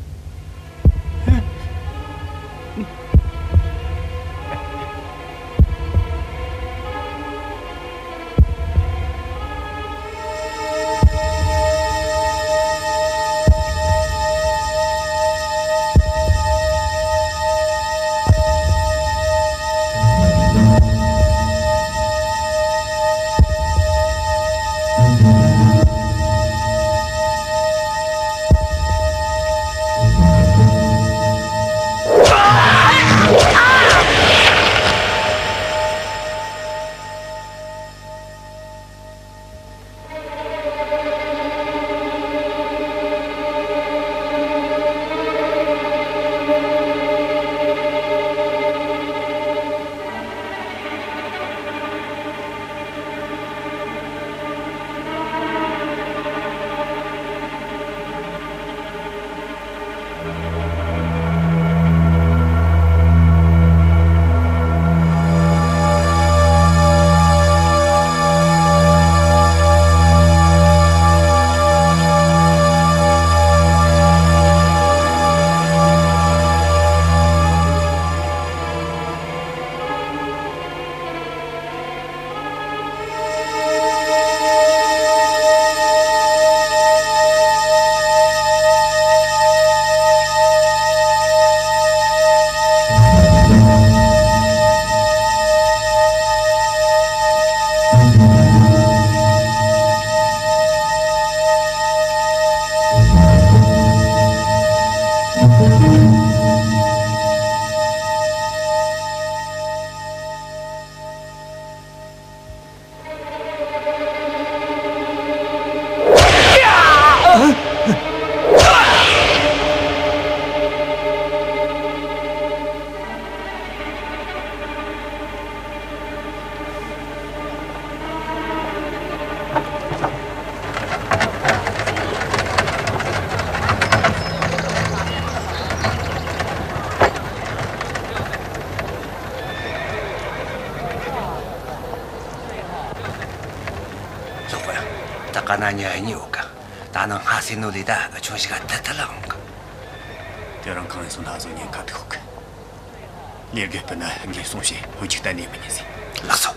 སོ། ད་ག་ན་ཉ་གཉིས་ཡོད་གི། ད་ནངས་སྔ་སེ་ནོ་ལི་ད་ཆུང་ཞིག་ག་ཐལ་ཐལ་ལ་འོང་གི། དེ་རིང་གང་ཡིན་སོང་ན་བཟོ་ཉེན་ཁ་ཐུག་གི། ལས་བགོས་སྤུ་ན་འགན་སོང་བྱས་འུ་ཅིག་གཏན་ནས་མི་ཉན་ཟིག། ལགས་སོ།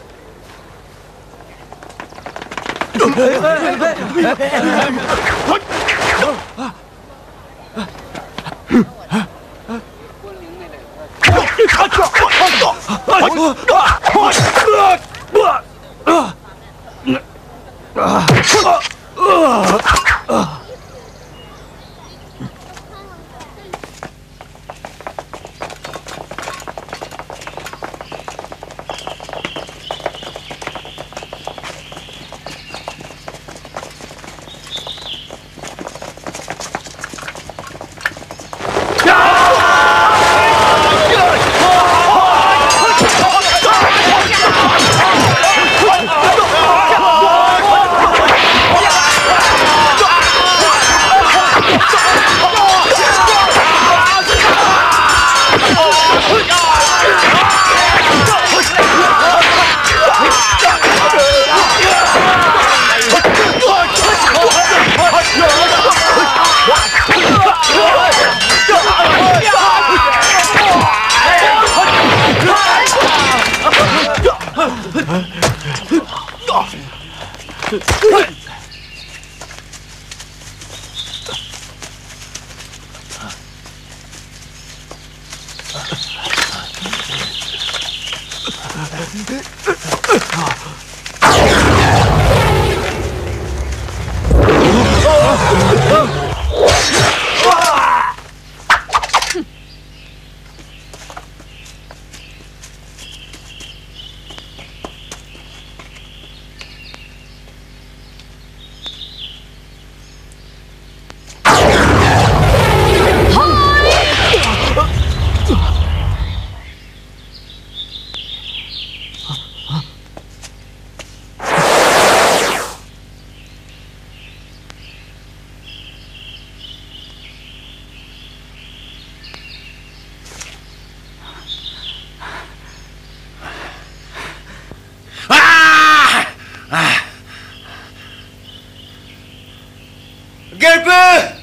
དགེ་སྤུན།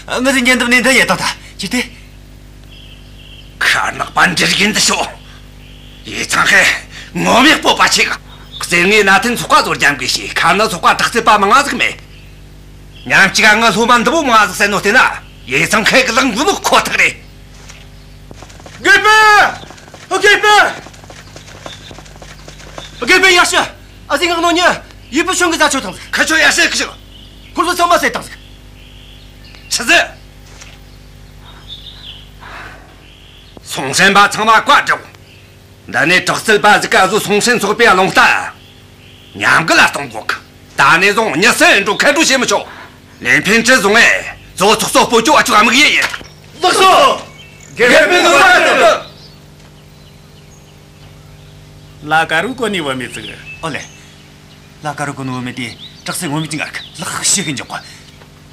ཨ། ངི་ཟིག་ཉེན་བརྡབས་ནས་འདི་ཡེ་བཏང་ད། ཅི་སྟེ། མཁར་ནག་པ་འདྲེ་རིགས་ཡིན་འདི་ཤོག། ཡེ་ཚང་ཁེ་ངོ་མས་སྤོབས་པ་ཆེ་གི། རྩེ་ལྔའི་མནའ་མཐུན་ཚོགས་པ་ཚོར་རྒྱབ་འགལ་བྱས། མཁར་ནག་ཚོགས་པ་དྲག་རྩལ་པ་མང་ང་ཟིག་མེད། མཉམ་གཅིག་ང་སློབ་མ་འདི་མོ་མང་ང་ཟིག་བསད་ནོ་བལྟས་ན། ཡེ་ཚང་ཁེ་གི་ལག་འགུལ་ནོ་ཁོ་ཐག་རེད། དགེ་སྤུན། དགེ་སྤུན། དགེ་སྤུན། ཡར་ཞུ། ཨ་ཟི་ངག་ནོ་ཉི་ཡི་པུ་ཆུང་གི་ཟ་ཆོ་ཐང་ཟིག། ཁ་ཆོ་ཡར་ཞུ་གི་ཞིག། ཁོར་ཚོ་ཚང་མ་བསད་ཐང་ཟིག། ཆི་ཟིག། སུང་ཧྲན་པ་ཚང་མ་བཀའ་སྒྲོགས། འདི་ནས་དྲག་རྩལ་པ་ཟིག་ག་ཟོ་སུང་ཧྲན་ཚོགས་པའི་རླུང་རྟ་མཉམ་གི་ལ་གཏོང་དགོ་གི། ད་ནས་བཟུང་མྱི་སུ་ཡིན་འགྲོ་ཁ་འགྲོ་བྱེད་མི་ཆོག། ལིན་ཕིན་ཀྲི་བཟུང་ངས་ཟོ་ཚོགས་གཙོ་སྤོ་ཆོག་ཨ་ཆོག་དམིགས་ཡུལ་ཡིན། ལགས་སོ། དགེ་སྤུན་ནོར་བ་དང་། ལ་ཀ་རུ་གོ་ནི་བ་མི་ཙིག། ཨོ་ལེ། ལ་ཀ་རུ་གོ་ནི་བ་མི་དེ་དྲག་རྩལ་ངོ་མ་ཅིག་ངར་གི། ལག་ཤེས་གི་འཇོག་གོ།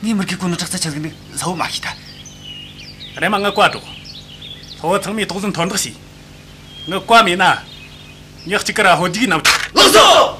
ངའི་མི་རྒས་གོ་ནི་དྲག་རྩལ་ཆ་ཟིག་ནི་ཟ་བོ་མ་ཤེས་ད། རེམ་མ་ང་བཀའ་སྒྲོགས། ལྷོ་བོ་ཚང་མས་དོགས་ཟོན་མཐོར་འདེགས་བྱས། ངའི་བཀའ་མེད་ན། མྱི་གཅིག་གི་ར་ཧོ་རྒྱུག་གི་ནམ། ལགས་སོ།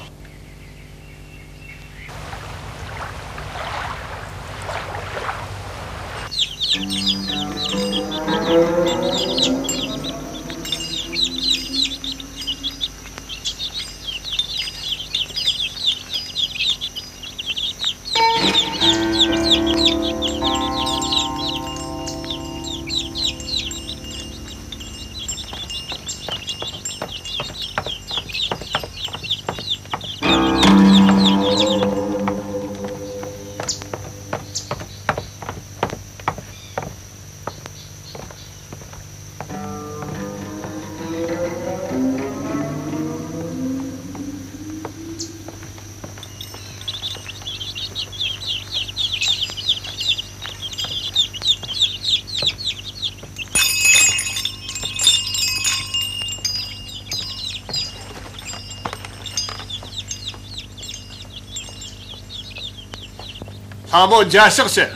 ལྷ་མོ་མཇལ་ཕྱག་བྱེད།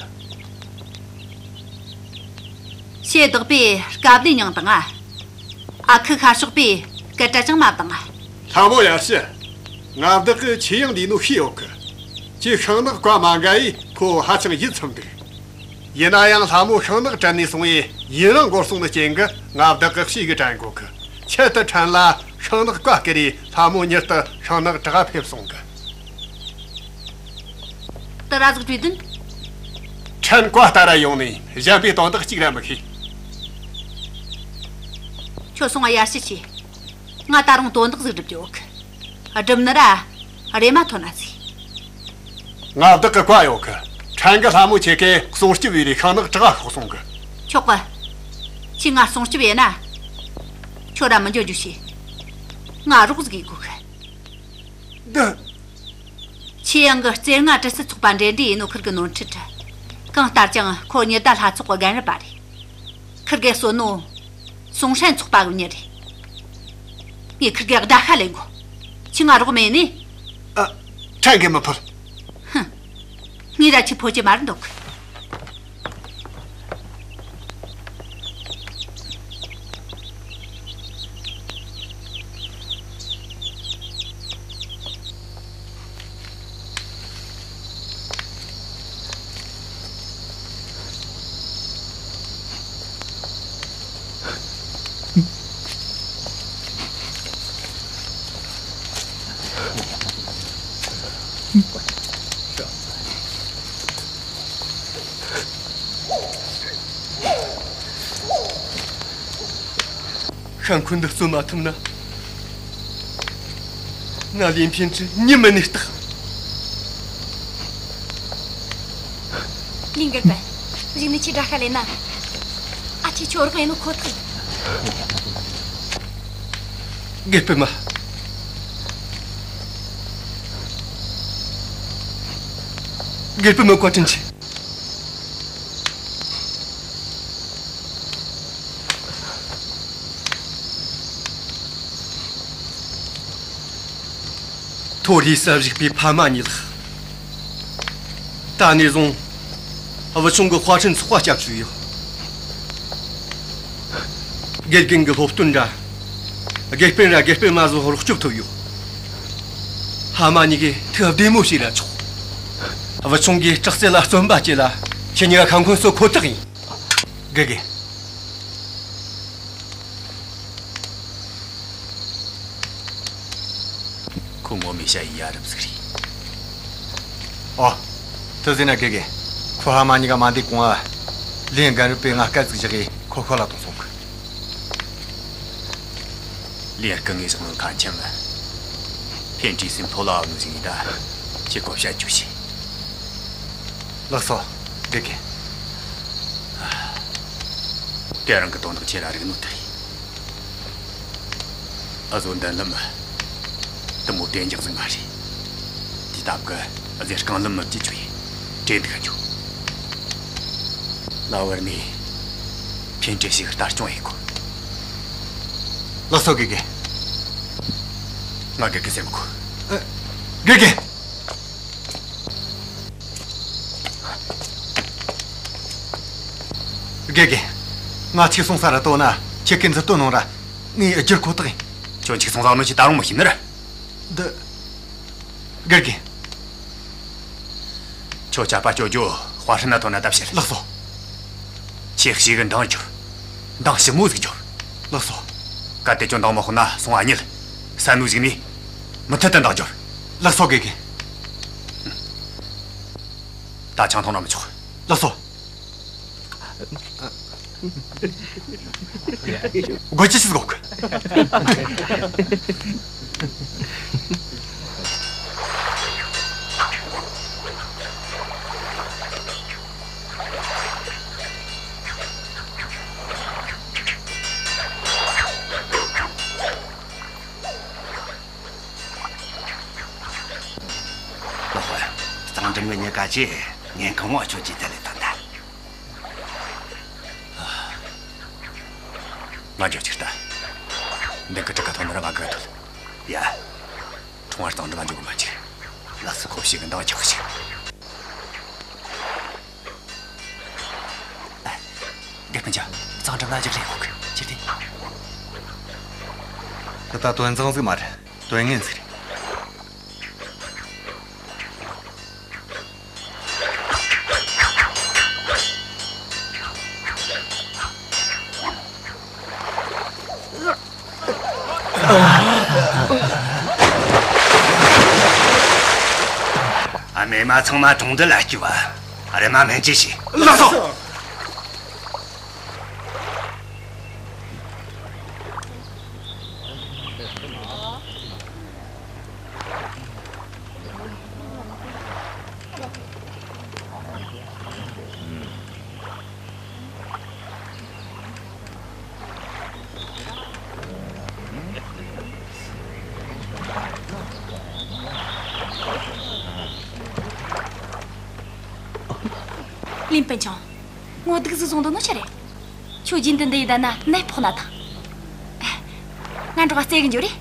ཞེ་བདག་པོས་དཀའ་ལས་མྱངས་དང་ང་། ཨ་ཁུ་ཤར་ཕྱོགས་པས་སྐད་སྒྲ་ཅང་མ་བཏང་ང་། ལྷ་མོ་ཡར་ཞུ། མངའ་བདག་གིས་ཁྱེད་ཡང་འདི་ནོ་ཤེས་ཡོད་གི། ཁྱེད་ཤིང་ནག་བཀའ་མ་འགལ་ཡས་ཁོ་ཧ་ཅང་ཡིད་ཚིམ་འདུག། ཡིན་ན་ཡང་ལྷ་མོ་ཤིང་ནག་དྲན་ནས་སོང་བས་ཡུན་རིང་འགོར་སོང་ནི་རྐྱེན་གྱིས་མངའ་བདག་གིས་ཞེ་གི་དྲན་གོ་གི། ཆེད་དུ་ཕྲན་ལ་ཤིང་ནག་བཀའ་བསྐུར་རས་ལྷ་མོ་མྱུར་དུ་ཤིང་ནག་བྲག་ཕེབས་སོང་གི། དེ་ར་ཟིག་བྲིས་དོན། ཕྲན་བཀའ་ལྟར་ར་ཡོང་ནས་གཞན་པའི་དོན་དག་གཅིག་ར་མི་ཤེས། ཁྱོད་སོང་ང་ཡར་ཞུ་བྱོས། ང་ད་རུང་དོན་དག་ཟིག་སྒྲུབ་རྒྱུ་ཡོད་གི། སྒྲུབ་ནི་ར་རེམ་མ་ཐོན་ན་ཟིག། མངའ་བདག་གི་བཀའ་ཡོད་གི། ཕྲན་གྱིས་ལྷ་མོ་ཁྱེད་ཀ་སྲུང་སྐྱོབ་ཡེ་རས་ཤིང་ནག་བྲག་ཤོག་གསུང་གི། ཆོག་གི། ཁྱོས་ང་སྲུང་སྐྱོབ་ཡེ་ན། ཁྱོད་ར་མི་འགྱོ་རྒྱུ་བྱོས། ང་རོགས་ཟིག་ཡེ་དགོ་གི། འདི། ཆེ་ཡང་གི་རྩེ་ལྔ་དྲག་རྩལ་ཚོགས་པ་འབྲེལ་འདྲིས་ཡེ་ནོ་ཁིར་གི་ནོར་འཁྲུལ་རེད། གང་ལྟར་ཀྱང་ཁོ་ཉི་ཟླ་ལྷ་ཚོགས་གི་རྒན་རབས་པ་རེད། ཁིར་གེ་གསོད་ནོ་སུང་ཧྲན་ཚོགས་པ་གི་མྱི་རེད། ངས་ཁིར་གེ་བརྡ་ཤ་ལེན་དགོ། ཁྱོས་ང་རོགས་མེད་ནི། ཨ། ཕྲན་གིས་མི་ཕོད། ཧུམ། ངས་ར་ཁྱོ་ཕོད་རྒྱུ་མ་རེད་འདོད་གི། ཤ་འཁོན་འདི་གསོ་མ་ཐུབ་ན། ང་ལིན་ཕིན་ཀྲི་མྱི་མིན་ནི་རྟགས། ལིན་དགེ་སྤུན། གཞུག་ནས་ཁྱོས་དགྲ་ཤ་ལེན་ན། ཨ་ཅེ་ཁྱོད་རོགས་ཡེ་ནོ་ཁོ་ཐག་ཡིན། དགེ་སྤུན་མ། དགེ་སྤུན་མ་བཀའ་དྲིན་ཆེ། མཐོ་རིས་སུ་བཞུགས་པའི་ཕ་མ་གཉིས་ལགས། ད་ནས་བཟུང་བུ་ཆུང་གི་དཔའ་ཁྲིན་ཚོགས་པ་སྐྱབས་བཅོལ་ཡོད། དགེ་རྒན་གྱི་སློབ་སྟོན་ར། དགེ་སྤུན་ར་དགེ་སྤུན་མ་ཚོ་རོགས་སྐྱོབ་ཐུབ་ཡོད། ཕ་མ་གཉིས་ཀས་ཐུགས་བདེ་མོ་བྱས་ར་ཆོག་བུ་ཆུང་གིས་དྲག་རྩལ་ལ་བརྩོན་པ་བསྐྱེད་ལ་ཁྱེད་གཉིས་ཀ་ཁ་འཁོན་གསོ་ཁོ་ཐག་ཡིན། དགེ་རྒན། ཁོ་ངོ་མས་བཤད་ཡ་ཡ་རབས་ཟིག་རེད། ཨོ། དེ་ཟེར་ན་དགེ་རྒན། ཁོ་ཕ་མ་གཉིས་ཀ་མ་འདས་གོང་ང་། ལིའུ་རྒན་རབས་པས་ང་སྐད་ཟིག་བཞག་གི་ཁོ་ཤོད་ལ་གཏོང་སོང་གི། ལིའུ་རྒན་ངས་བཞག་ནོ་ཁ་འཆམ་མ། ཕན་བཀྲུས་སེམས་ཐོ་ལ་བབ་ནོ་ཟིག་ཡིན་ད། ཁྱེད་ཁོ་བཤད་རྒྱུ་བྱོས། ལགས་སོ། དགེ་རྒན། དེ་རིང་གི་དོན་དག་ཁྱེད་ར་རིག་ནོ་དེ་རེད། འུ་ཟོ་མདུན་ལམ་དེ་མོ་བདེ་འཇགས་ཟིག་མ་རེད། དེ་སྟབས་ཀྱིས་འུ་ཟོས་རྐང་ལམ་མི་བརྒྱུད་རྒྱུ་ཡིན། གྲོས་འདུག་ག་འགྱོ། ལ་བར་ནས་ཕན་བཀྲུས་ཞིག་ལྟ་སྐྱོང་ཡེད་དགོས། ལགས་སོ་དགེ་རྒན། ང་དགེ་རྒན་ཟེར་མི་དགོས། ཨ། དགེ་རྒན། དགེ་རྒན། ང་ཁྱེད་སོང་ས་ར་ལྟོས་ན་ཁྱེད་ཀྱིས་འཛུལ་གཏོང་ནོ་ར་ངས་བསྒྱུར་ཁོ་ཐག་ཡིན། ཁྱོད་ཁྱེད་སོང་ས་ནོ་ཁྱེད་ད་རུང་མི་ཤེས་ནི་རེད། འདི། དགེ་རྒན། ཁྱོད་ཆད་པ་གཅོད་རྒྱུ་དཔའ་ཧྲི་ན་ཐོན་ན་ད་བཤད། ལགས་སོ། ཁྱེད་ཞིག་གི་འདང་རྒྱོབ། འདང་ཞིབ་མོ་ཟིག་རྒྱོབ། ལགས་སོ། གལ་ཏེ་ཁྱོད་འདང་མ་ཁོ་ན་སོང་ཨ་ཉིད། ས་ནུ་ཟིག་ནས། མུ་མཐུད་དུ་འདང་རྒྱོབ། ལགས་སོ་དགེ་རྒན། ད་ཆང་འཐུང་ར་མི་ཆོག་ལགས་སོ། དགོད་ཅི་ཞིག་དགོས། ལོག་པ། གཙང་འགྲམ་གི་མྱི་ག་ཅི་ཉེན་ཁ་ངོ་ཆོད་ཀྱི་དེ་ལས་དོན་དག་ང་འགྱོ་ཅིག་ལྟ། འདི་གི་དྲི་ག་ཐོན་ནི་ར་ང་གི་ཐོན། ཡ། ཁྲོང་བར་གཙང་འགྲམ་འགྱོ་གི་མ་ཅིག་ལགས་སོ། ཁོ་ཞིག་གི་འདང་རྒྱག་ཞིག་དགེ་སྤུན་ཆ། གཙང་འགྲམ་ན་རྒྱག་རེས་ཁོག་གི་ཅི་སྟེ། དེ་ད་དོན་བཟང་ཟིག་མ་རེད། དོན་ངན་ཟིག་རེད། ཨ། མེ་མ་ཚང་མ་གྲོང་རྡལ་ལ་སྐྱེལ་བ། ཨ། རེམ་མ་སྨན་བཅོས་བྱོས། ལགས་སོ། ལིན་སྤུན་ཆུང་། ངོ་སྡུག་ཟིག་བཟུང་འདུག་ནོ་ཆི་རེད། ཁྱོད་རྒྱུན་དུ་འདི་ཡི་ད་ན་ནད་ཕོག་ན་ཐང་། ང་འགྲོགས་རྩེ་གི་འགྱོ་རེ།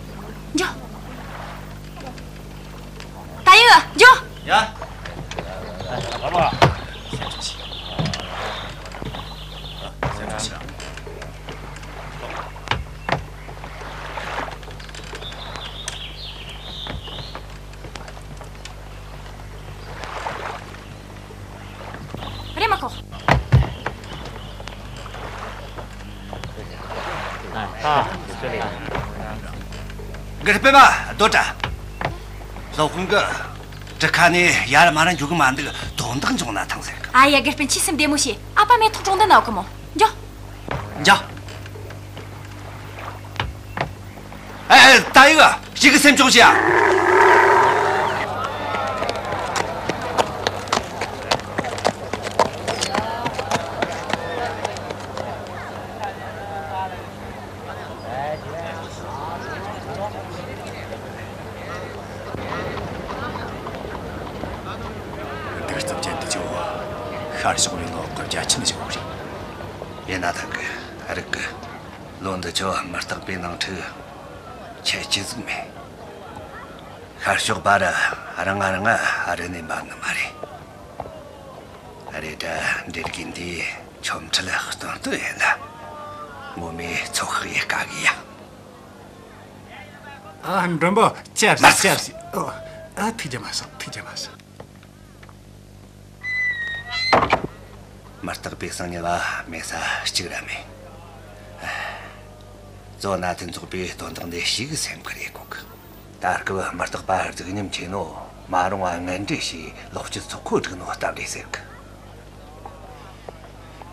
འགྱོ། ད་ཡོ། འགྱོ། ཡ། ཨ། ཨ་ཕ། སེམས་ཆུང་བྱོས། སེམས་ཆུང་བྱོས། རེམ་མ་ཁོག་དགེ་སྤུན་མ་སྡོད་དྲ། སློབ་དཔོན་གི་གྲུ་ཁ་ནས་ཡར་མར་འགྱོ་གི་མ་འདུག་དོན་དག་འབྱུང་ན་ཐང་ཟེར་གི། ཨ་ཡ། དགེ་སྤུན་ཆུས་སེམས་བདེ་མོ་བྱོས། ཨ་ཕ་མེ་ཏོག་གྲོང་རྡལ་ན་ཡོད་གི་མོ། འགྱོ། འགྱོ། ཨེ། ད་ཡོ། ཞིག་གི་སེམས་ཆུང་བྱོས་ཨ། གདུག་རྩུབ་ཅན་དེ་ཆོ་ཤར་ཕྱོགས་པའི་ལོ་གི་བརྒྱ་ཆ་བཞི་བོ་རེད། ཡིན་ན་ཐང་གི་རིག་གི། ལོ་འདི་ཆོ་མི་རྟག་པའི་ནང་འཁྲུག་ཆེ་ཆེ་ཟིག་མེད། ཤར་ཕྱོགས་པ་ར་རང་ང་རང་ང་རི་ནས་འབབ་ནི་མ་རེད། རེད་དྲ། འདྲེ་རྒན་འདིས་ཆོ་འཕྲུལ་སྟོན་སྟོན་ཡིན་ལ། ངོ་མས་ཚོད་དཔག་ཡེ་དཀའ་གི་ཡ། ཨ། མགྲོན་པོ། ཆབ་ཆབ་ཆབ། ཨོ། ཨ། ཐུགས་རྒྱལ་མ་བཞེས། ཐུགས་རྒྱལ་མ་བཞེས། མི་རྟག་པའི་གསང་ཉུལ་བ་མེད་ས་གཅིག་ར་མེད། གཙོ་ན་ཐིན་ཚོགས་པའི་དོན་དག་འདི་ཞིག་སེམས་ཁུར་ཡེད་གོ་གི། ད་སྐབས་མི་རྟག་པ་རྫིག་ཉམས་ཆེ་ནོ། མ་རུངས་པ་ངན་འབྲེལ་བྱས་ལོག་སྤྱོད་ཚོགས་ཁག་སྒྲིག་ནོ་སྟབས་བདེ་ཟེར་གི།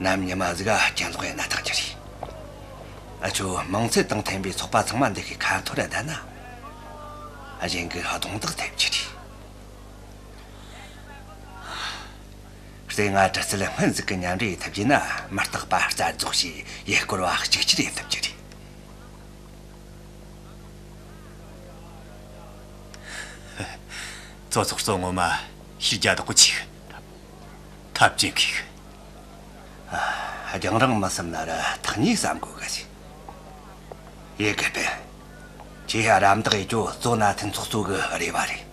ནམ་ཉི་མ་ཟིག་ག་གྱེན་ལོག་ཡེད་ན་ཐག་ཆོད་རེད། ཨ། ཁྱོད་མིང་ཚད་དང་མཐུན་པའི་ཚོགས་པ་ཚང་མ་འདི་གི་ཁ་འཐོར་ར་བསྡད་ན། ཨ། གཞན་གྱིས་རྡུང་རྡེག་ཐེབས་རྒྱུ་རེད། རྩེ་ལྔ་གྲི་རྩལ་སྨན་ཟིག་གི་མཉམ་འབྲེལ་ཡེད་ཐུབ་རྒྱུ་ན། མི་རྟག་པ་རྩ་རྫོགས་བྱས་ཡུལ་སྐོར་བ་གཅིག་གྱུར་ཡེད་ཐུབ་རྒྱུ་རེད། གཙོ་ཚོགས་གཙོ་ངོ་མ་ཤེས་རྒྱ་དག་པོ་ཆེ་གི། ཐབས་ཇེ་མཁས་གི། ཨ། རྒྱང་རིང་མི་བསམ་ན་ར་ཐག་ཉེ་བསམ་དགོས་གི་ཟེར། ཡེ་གེ་པེ། ཁྱེད་ཡ་རམ་འདེགས་ཡེད་རྒྱུ་གཙོ་ན་ཐིན་ཚོགས་གཙོ་གི་རེ་བ་རེད།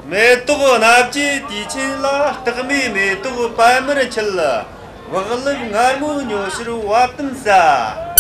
མེ་ཏོག་སྣ་བརྒྱའི་དུས་ཆེན་ལ། སྟག་མའི་མེ་ཏོག་པད་མར་འཁྱིལ། བག་ལེབ་མངར་མོའི་ཉོ་ཕྱིར་བབ་བསྟུན་ཟ།